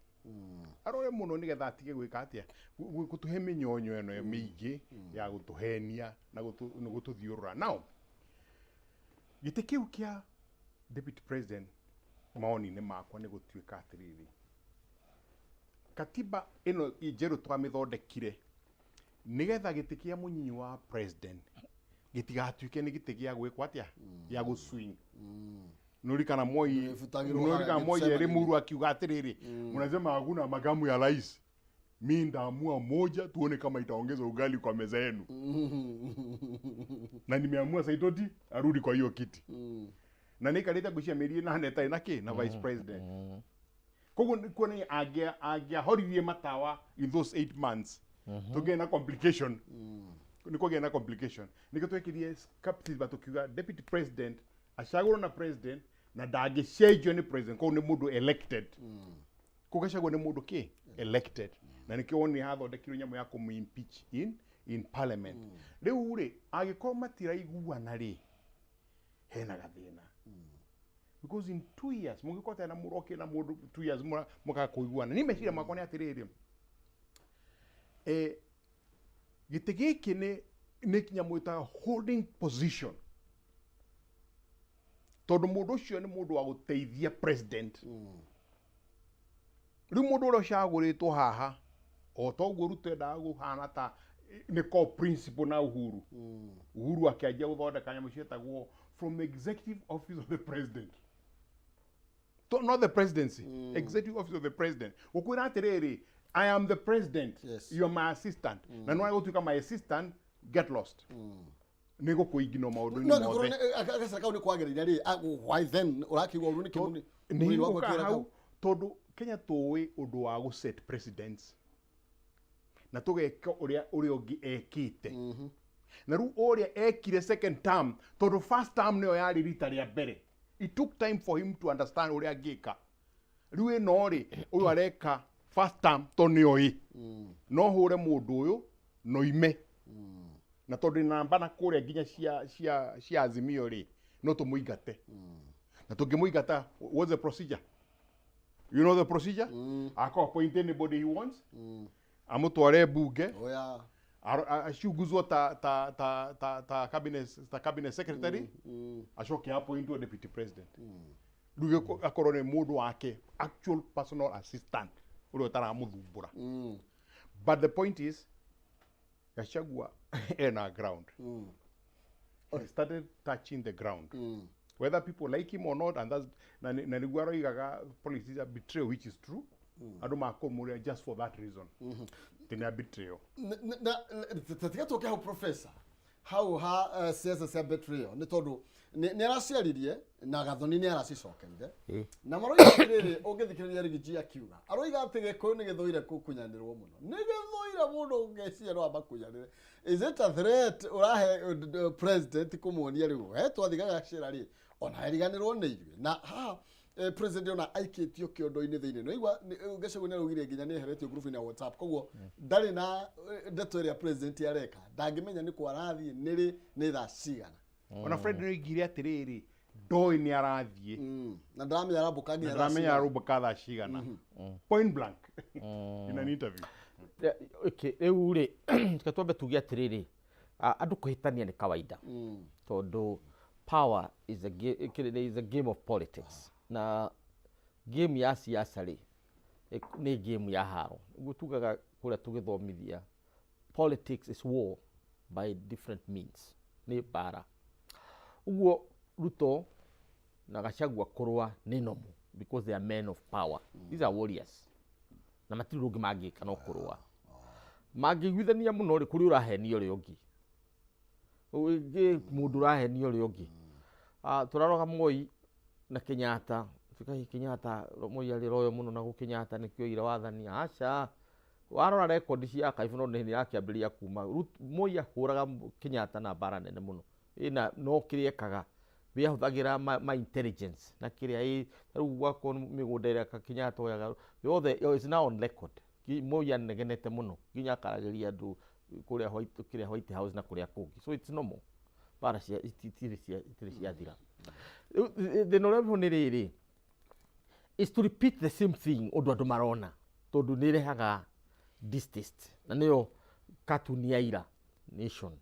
arore mũno nĩgetha atige gwĩka atĩa, gũtũhe mĩnyonyo ĩno mĩingĩ ya gũtũhenia na na gũtũthiũrũra. Now gĩtĩ kĩu kĩa deputy president, mawoni-inĩ makwa nĩ gũtuĩka atĩrĩrĩ, katiba ĩno njerũ twamĩthondekire nĩgetha gĩtĩ kĩa mũnyinyi wa president gĩtigatuĩke nĩ gĩtĩ gĩa gwĩkwo atĩa, gĩa gũswing. Nũrikana Moi? Nĩbutagĩrwo Nũrikana harĩa Moi erĩ gĩcemani-inĩ. Mũru akiuga atĩrĩrĩ, mnasema hakuna makamu ya rais, mi ndaamua moja tuone kama itaongeza ugali kwa meza yenu, na nimeamua Saitoti arudi kwa hiyo kiti. Na nĩikarĩte ngwĩciria mĩeri 8 ĩtarĩ na kĩ na vice president. Koguo nĩ kuonania angĩahoririe matawa in those 8 months, tũngĩgĩa na complication, nĩ kwagĩa na complication. Nĩkĩo twekĩrie katiba tũkiuga deputy president acagũrwo na president na ndangĩcenjio nĩ president. Koguo nĩ mũndũ elected. Koguo Gachagua nĩ mũndũ kĩ elected, na nĩkĩo wonire hathondekirwo nyamũ ya kũmũ impeach in parliament. Rĩu rĩ, angĩkorwo matiraiguana rĩ, hena gathĩna, because in 2 years mũngĩkorwo na mũroke na mũndũ 2 years mũkaga kũiguana, niĩ meciria makwa nĩ atĩrĩrĩ, gĩtĩ gĩkĩ nĩ nyamũ ĩtaga holding position, tondũ mũndũ ũcio nĩ mũndũ wa gũteithia president. Rĩu mũndũ ũrĩa ũcagũrĩtwo haha, o toguo Ruto endaga kũhana ta nĩ co principal na Uhuru, Uhuru akĩanjia gũthondeka nyamũ cietagwo from executive office of the president to, not the presidency, executive office of the president, gũkwĩra atĩrĩrĩ, "I am the president." You are my assistant, na nĩ gũtuĩka my assistant, get lost, nĩ gũkũingino maũndũ-inĩ No angĩkorwo mothe. Gacĩra kau nĩ kwagĩrĩire rĩ, why then ũrakiuga ũru nĩkĩ Nĩ mũnini waku gũka akĩra hau kau? Tondũ Kenya tũĩ ũndũ wa gũ set presidents na tũgeka ũrĩa ũrĩa ũngĩ ekĩte, na rĩu ũrĩa ekire second term, tondũ first term nĩyo yarĩ rita rĩa mbere, it took time for him to understand ũrĩa angĩka. Rĩu ĩno rĩ, ũyũ areka first term tondũ nĩoĩ no hũre mũndũ ũyũ no ime, na tondũ namba na kũrĩa nginya cia Azimio rĩ, no tũmũingate, na tũngĩmũingata, what's the procedure? You know the procedure. Ako appoint anybody he wants, amũtware bunge, Oya. Acunguzwo ta cabinet secretary, acoke appointwo deputy president. Rĩu akorwo nĩ mũndũ wake, actual personal assistant ũrĩa ũtaramũthumbũra. But the point is, Gachagua ena ground. He started touching the ground, whether people like him or not, and that's na nĩguo aroigaga policies are betrayal, which is true. Andũ makũmũrĩa just for that reason, ti nĩ a betrayal. Na tiga tũke hau, professor, hau ha siasa cia betrayal, nĩ tondũ nĩ araciaririe na Gathoni nĩ aracicokerire na maroiga atĩrĩrĩ, ũngĩthikĩrĩria Rigiji akiuga, aroiga atĩ Gĩkũyũ nĩ gĩthũire kũkunyanĩrwo mũno, nĩ gĩthũire mũndũ, ũngĩciria no amakunyanĩre. Is it a threat ũrahe president kũmuonia rĩu he twathiga gacĩra rĩ, ona eriganĩrwo nĩ ithuĩ? Na haha president ona aikĩtio kĩondo-inĩ thĩinĩ no igua Gachagua nĩ araugire nginya nĩ eheretio group-inĩ ya WhatsApp, koguo ndarĩ na ndeto ĩrĩa president areka, ndangĩmenya nĩ kũ arathiĩ, nĩ rĩ, nĩ thaa cigana. Ona Fred nĩ oigire atĩrĩrĩ, ndoĩ nĩ arathiĩ. Na ndaramenya arambũka nginya thaa Ndaramenya cigana. arũmbũka thaa cigana, point blank in an interview. Okay, rĩu rĩ, reke twambe tuge atĩrĩrĩ, andũ kũhĩtania nĩ kawaida, tondũ power is a game of politics, na game ya siasa rĩ, nĩ game ya haro. Nĩguo tugaga kũrĩa tũgĩthomithia, politics is war by different means, nĩ mbara. Ũguo Ruto na Gachagua kũrũa nĩ normal, because they are men of power. These are warriors, na matirĩ ũndũ ũngĩ mangĩka no kũrũa. Mangĩiguithania mũno rĩ, kũrĩ ũrahenia ũrĩa ũngĩ. Ũngĩ mũndũ ũrahenia ũrĩa ũngĩ. Tũraroga Moi na Kenyatta, tukahi Kenyatta, Moi arĩ royo mũno na gũ Kenyatta nĩkĩo oire wathani. Aca, warora rekondi cia archive, no nĩ irakĩambĩrĩria kuma Moi ahũraga Kenyatta na mbara nene mũno ĩna, no kĩrĩa ekaga we ahũthagĩra ma intelligence na kĩrĩa ĩ rĩu gwakorwo mĩgũnda ĩrĩa Kenyatta oyaga yothe is now on record. Moi anegenete mũno nginya akaragĩria andũ kũrĩa White, kĩrĩa White House na kũrĩa kũngĩ, so it's normal. Mbara cia itirĩ ciathira. Rĩu, thĩna ũrĩa wĩho nĩ rĩrĩ, is to repeat the same thing, ũndũ andũ marona, tondũ nĩ ĩrehaga distaste, na nĩyo cartoon ya ira Nation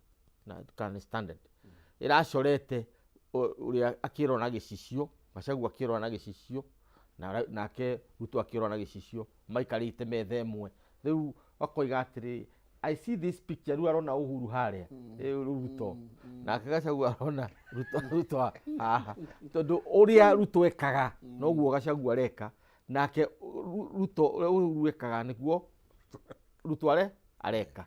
na kana Standard ĩracorete ũrĩa akĩrora na gĩcicio, Gachagua akĩrora na gĩcicio, na nake Ruto akĩrora na gĩcicio, maikarĩte metha ĩmwe. Rĩu akoiga atĩrĩ, "I see this picture." Rĩu arona Uhuru harĩa, Ruto, nake Gachagua arona Ruto haha, tondũ ũrĩa Ruto ekaga noguo Gachagua areka, nake Ruto ũrĩa Uhuru ekaga nĩguo Ruto areka.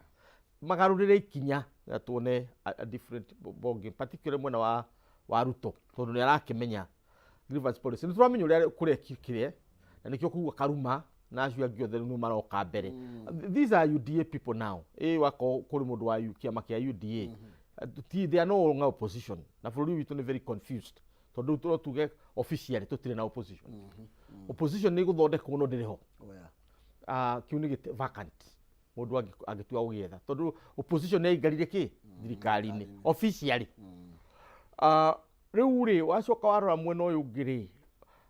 Magarũrĩre ikinya na tuone a different ball game, particularly mwena wa Ruto, tondũ nĩ arakĩmenya grievance policy, nĩ tũramenya ũrĩa kũrekĩkire. Na nĩkĩo kuga Karuma na acio angĩ othe rĩu nĩo maroka mbere. These are UDA people now. Ĩ wakorwo kũrĩ mũndũ wa kĩama kĩa UDA. Ti, they are no longer opposition. Na bũrũri witũ nĩ very confused. Tondũ rĩu no tuge officially tũtirĩ na opposition. Opposition nĩ ĩgũthondekwo no ndĩrĩ ho. Oh, yeah. Ah, kĩu nĩ gĩtĩ vacant mũndũ angĩtua gũgĩetha tondũ opposition nĩ yaingarire kĩ thirikari-inĩ officially. Ah, rĩu rĩ wacoka warora mwena ũyũ ũngĩ rĩ,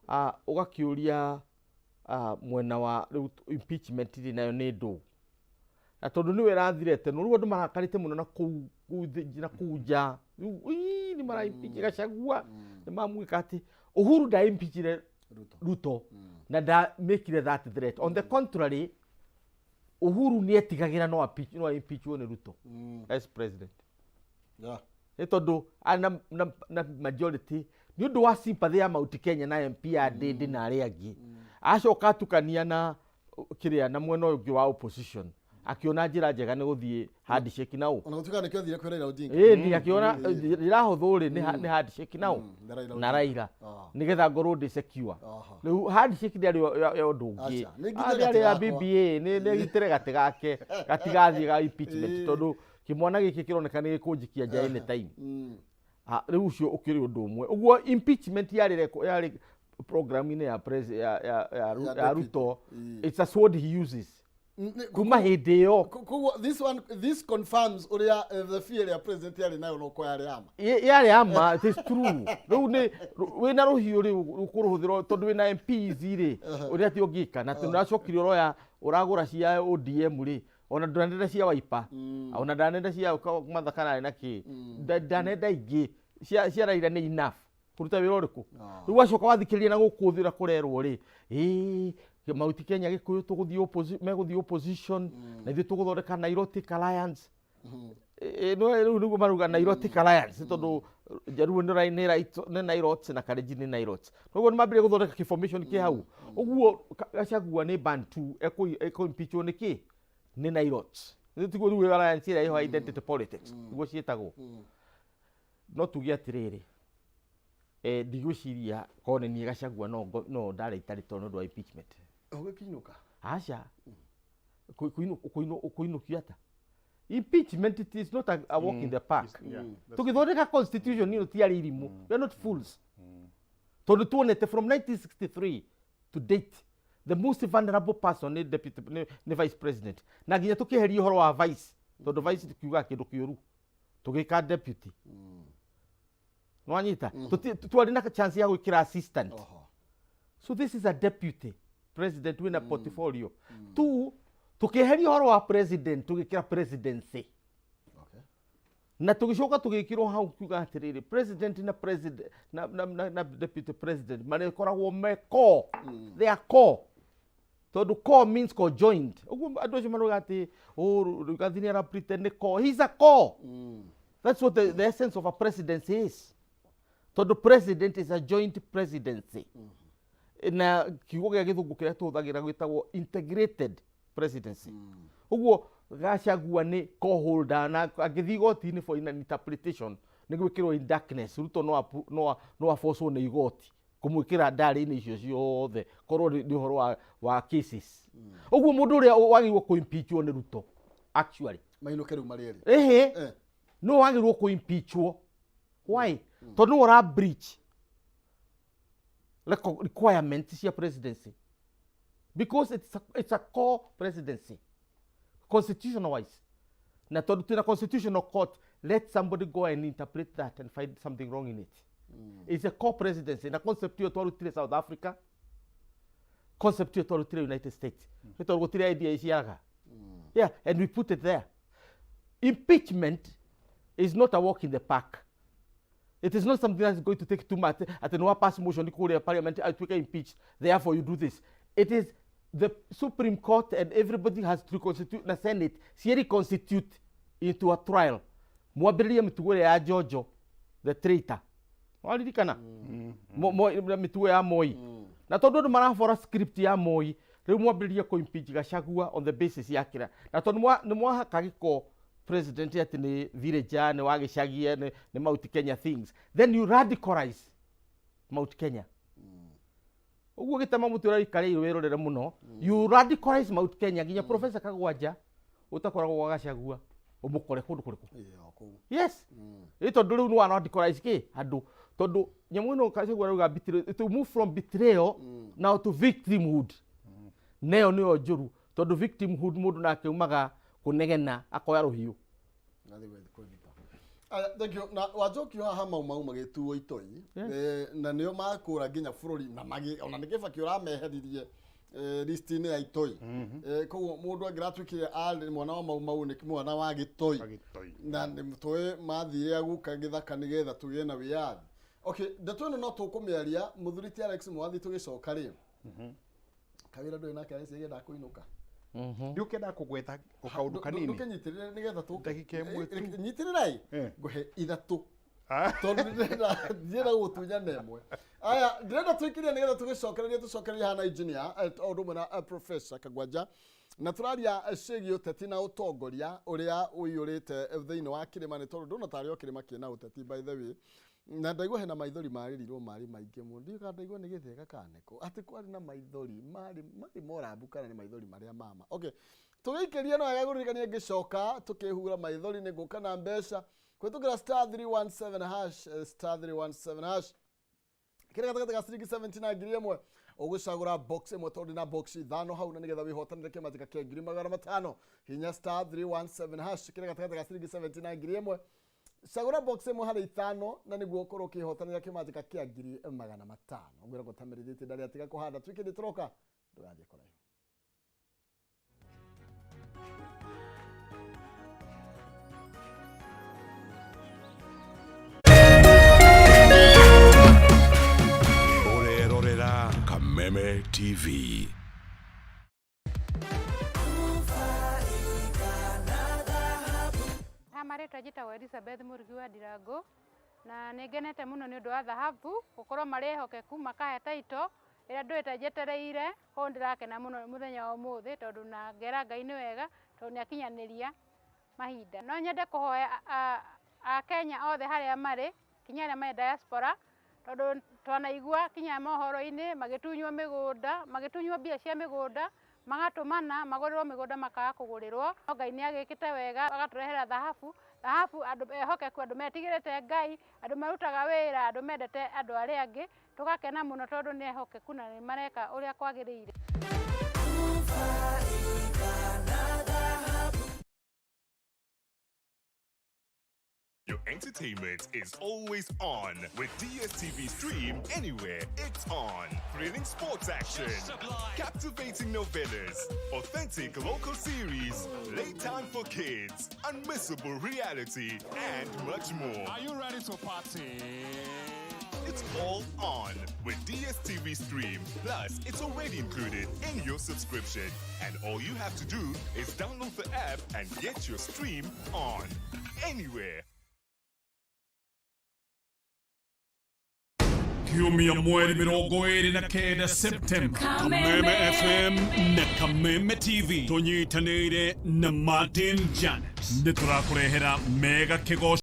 ah, ũgakĩũria, ah, mwena wa rĩu impeachment rĩ nayo nĩ ndũ, na tondũ nĩwe ĩrathirete no rĩu andũ marakarĩte mũno na kũu kũu na kũu nja. Rĩu ii, nĩ mara impeach Gachagua, nĩ mamwĩka atĩ Uhuru nda impeachire Ruto. Ruto na nda mekire that threat. On the contrary, Uhuru nĩ etigagĩra no no impeachwo nĩ Ruto as president. Nĩ tondũ arĩ na majority nĩ ũndũ wa sympathy ya Mount Kenya na MP ya Ndindi na arĩa angĩ. Acoka atukania na kĩrĩa na mwena ũyũ ũngĩ wa opposition, akĩona njĩra njega nĩ gũthiĩ handshake na ũ. Ona gũtuĩka nĩkĩo athire kwĩ Raila Odinga. Ĩĩ ni akĩona njĩra hũthũ rĩ nĩ handshake na ũ Na Raila na Odinga. Raila nĩgetha ngorwo ndĩ secure. Rĩu handshake ndĩarĩ ya ũndũ ũngĩ. Aca, nĩ ngitĩre Ah, ndĩarĩ ya gatĩ gakwa. BBA, nĩ gitĩre gatĩ gake gatigathiĩ ga impeachment tondũ kĩmwana gĩkĩ kĩroneka nĩ gĩkũnjikia nja anytime. Ah, rĩu ũcio ũkĩrĩ ũndũ ũmwe. Ũguo impeachment yarĩ program-inĩ ya Ya ya deputy. Ruto. It's a sword he uses. Kuma hĩndĩ ĩyo. Koguo this one, this confirms ũrĩa the fear ya president yarĩ nayo no kwa yarĩ ama. Yarĩ ama, it is true. Rĩu nĩ wĩna rũhiũ rĩu ũkũrũhũthĩra tondũ wĩna MPs rĩ, ũrĩa atĩ ũngĩka na tondũ ũracokire ũroya ũragũra cia ODM rĩ, ona ndũranenda cia Wiper, ona ndanenda cia Martha Karani na kĩ, ndanenda ingĩ cia Raila nĩ enough kũruta wĩra ũrĩkũ. Rĩu wacoka wathikĩrĩria na gũkũ thĩ ũrĩa kũrerwo rĩ, ĩĩ Mount Kenya Gĩkũyũ tũgũthiĩ megũthiĩ opposition, na ithuĩ tũgũthondeka Nilotic Alliance. No rĩu nĩguo marauga Nilotic Alliance, tondũ Jaluo nĩ Nilots na Kalenjin nĩ Nilots. Koguo nĩ mambĩrĩria gũthondeka kĩ-formation kĩ hau. Ũguo Gachagua nĩ Bantu, ekũ-impeachwo nĩ kĩ? Nĩ Nilots. Nĩ tiguo rĩu alliance ĩrĩa ĩho identity politics, nĩguo ciĩtagwo. No tuge atĩrĩrĩ, ndigwĩciria korwo nĩ niĩ Gachagua no ndarĩ itarĩ tondũ nĩ ũndũ wa impeachment. Ũgĩkinyũka? Aca. Kũinũkio ata? Impeachment, it is not a walk in the park. Yeah, that's Tũgĩthondeka constitution ĩno tiarĩ irimũ. We are not fools. Tondũ tuonete from 1963 to date, the most vulnerable person nĩ deputy, nĩ vice president. Na nginya tũkĩeheria ũhoro wa vice, tondũ vice kiugaga kĩndũ kĩũru. Tũgĩka deputy. Nĩwanyita? Twarĩ na chance ya gwĩkĩra assistant. So this is a deputy president wĩna portfolio. Tu tukĩeheria ũhoro wa president tũgĩkĩra presidency. Na tũgĩcoka tũgĩkĩrwo hau kiuga atĩrĩrĩ, president na president na deputy president marĩkoragwo me core. They are core. Tondũ core means conjoined. Ũguo andũ acio marauga atĩ, oh, Rigathi nĩ ara pretend nĩ core. He's a core. That's what the essence of a presidency is. Tondũ president is a joint presidency. Na kiugo gĩa gĩthũngũ kĩrĩa tũhũthagĩra gwĩtagwo integrated presidency. Ũguo Gachagua nĩ co-holder na angĩthiĩ igoti-inĩ for an interpretation nĩ gwĩkĩrwo in darkness. Ruto no abocwo nĩ igoti kũmwĩkĩra ndarĩ-inĩ icio ciothe korwo nĩ ũhoro wa cases. Ũguo mũndũ ũrĩa wagĩrĩirwo kũ-impeachwo nĩ Ruto actually. Mainũke rĩu marĩ erĩ. Ĩhĩ. No wagĩrĩirwo kũ-impeachwo. Why? Tondũ nĩwe ũra breach requirement cia presidency. Because it's a core presidency. Constitutional wise. Na tondũ twĩna constitutional court, let somebody go and interpret that and find something wrong in it. It's a core presidency. Na concept ĩyo twarutire South Africa, concept ĩyo twarutire United States. Nĩ tondũ gũtirĩ idea iciaraga. Yeah, and we put it there. Impeachment is not a walk in the park. It is not something that is going to take too much. At no pass motion kũrĩa parliament atuĩke impeached, therefore you do this. It is the Supreme Court and everybody has to reconstitute, na Senate, cie reconstitute into a trial. Mwambĩrĩrie mĩtugo ĩrĩa ya Jojo, the traitor. Waririkana? Mĩtugo ya Moi. Na tondũ andũ marabora script ya Moi, rĩu mwambĩrĩrie kũ-impeach Gachagua on the basis ya kĩrĩa. Na tondũ nĩ mwahaka gĩko president atĩ nĩ villager, nĩ wa gĩcagi, nĩ Mount Kenya things. Then you radicalize Mount Kenya. Ũguo gĩtema mũtĩ ũrĩa ũikarĩire wĩrorere mũno. You radicalize Mount Kenya nginya Professor Kagwanja ũtakoragwo gwa Gachagua ũmũkore kũndũ kũrĩkũ? Ĩĩ, o kũu. Yes. Ĩ tondũ rĩu nĩ wa radicalize kĩ andũ, tondũ nyamũ ĩno Gachagua arauga betrayal, to move from betrayal now to victimhood. Neyo nĩyo njũru, tondũ victimhood mũndũ nake umaga kũnegena akoya rũhiũ. Gathiĩ kwĩruta. Aya, thank you. Na Wanjokio haha Mau Mau magĩtuo itoi. Yes. Na nĩo makũra nginya bũrũri na magĩ ona nĩ Kĩbakĩ ũrameheririe list-inĩ ya itoi. Koguo mũndũ angĩratuĩkire arĩ mwana wa Mau Mau nĩ mwana wa gĩtoi. Gĩtoi. Na nĩ tũĩ mathire aguka gĩthaka nĩgetha tũgĩe na wĩyathi. Okay, ndeto ĩno no tũkũmĩaria mũthuri ti Alex Mwathi tũgĩcoka rĩ. Kawĩra ndũrĩ nake Alex agĩenda kũinũka. Ndiũkĩenda kũgweta o kaũndũ kanini. Ndũkĩnyitĩrĩre nĩgetha tũke. Ndagĩka ĩmwe tu. Nyitĩrĩrai. Ngũhe ithatũ. Tondũ ndĩrenda gũgũtunyana ĩmwe. Aya, ndĩrenda tũikĩrie nĩgetha tũgĩcokererie tũcokererie hana engineer o ũndũ ũmwe na Professor Kagwanja. Na tũraria ciĩgiĩ ũteti na ũtongoria ũrĩa ũiyũrĩte thĩinĩ wa kĩrĩma, nĩ tondũ ndona tarĩ o kĩrĩma kĩna ũteti, by the way. Na ndaigua hena maithori marĩrirwo marĩ maingĩ mũno. Ndiũĩ kana ndaigua nĩ gĩthega kana nĩkũ. Atĩ kwarĩ na maithori marĩ morambu kana nĩ maithori marĩa mama. Okay. Tũgĩikĩria no wega ngũririkanie ngĩcoka tũkĩhura maithori nĩ ngũka na mbeca kũhĩtũkĩra star 317 hash, star 317 hash. Kĩrĩa gatagatĩ ga ciringi 70 na 1000 ũgũcagũra box ĩmwe tondũ na box ithano hau na nĩgetha wĩhotanĩre kĩmanjĩka kĩa 500,000. Hinya star 317 hash, kĩrĩa gatagatĩ ga ciringi 70 na 1000, cagũra box ĩmwe harĩ ithano na nĩguo ũkorwo ũkĩhotanĩra kĩmanjĩka kĩa 500,000. Ngwĩra gũtamĩrithĩtie ndarĩ atiga kũhanda tuĩke nĩ tũroka, ndũgathiĩ kũraihu. Ũrerorera Kameme TV. Ha marĩtwa njĩtagwo Elizabeth Mũrugi wa Ndirango, na nĩ ngenete mũno nĩ ũndũ wa thahabu gũkorwo marĩ ehokeku makahe title ĩrĩa ndũĩte njetereire. Koguo ndĩrakena mũno mũthenya wa ũmũthĩ, tondũ na ngera Ngai nĩ wega, tondũ nĩ akinyanĩria mahinda. No nyende kũhoya Akenya othe harĩa marĩ, kinya arĩa marĩ diaspora, tondũ twanaigua kinya mohoro-inĩ magĩtunywo mĩgũnda, magĩtunywo mbia cia mĩgũnda, magatũmana magũrĩrwo mĩgũnda makaga kũgũrĩrwo. No Ngai nĩ agĩkĩte wega agatũrehera thahabu. Thahabu andũ ehokeku, andũ metigĩrĩte Ngai, andũ marutaga wĩra, andũ mendete andũ arĩa angĩ. Tũgakena mũno tondũ nĩ ehokeku na nĩ mareka ũrĩa kwagĩrĩire. Your entertainment is always on with DSTV Stream Anywhere. It's on. Thrilling sports action, captivating novellas, authentic local series, playtime for kids, unmissable reality, and much more. Are you ready to party? It's all on with DSTV Stream. Plus, it's already included in your subscription. And all you have to do is download the app and get your stream on. Anywhere. Kiumia mweri 29 Septemba, Kameme FM na Kameme TV tũnyitanĩire na Martin Janet nĩ tũrakũrehera mega kĩgoco.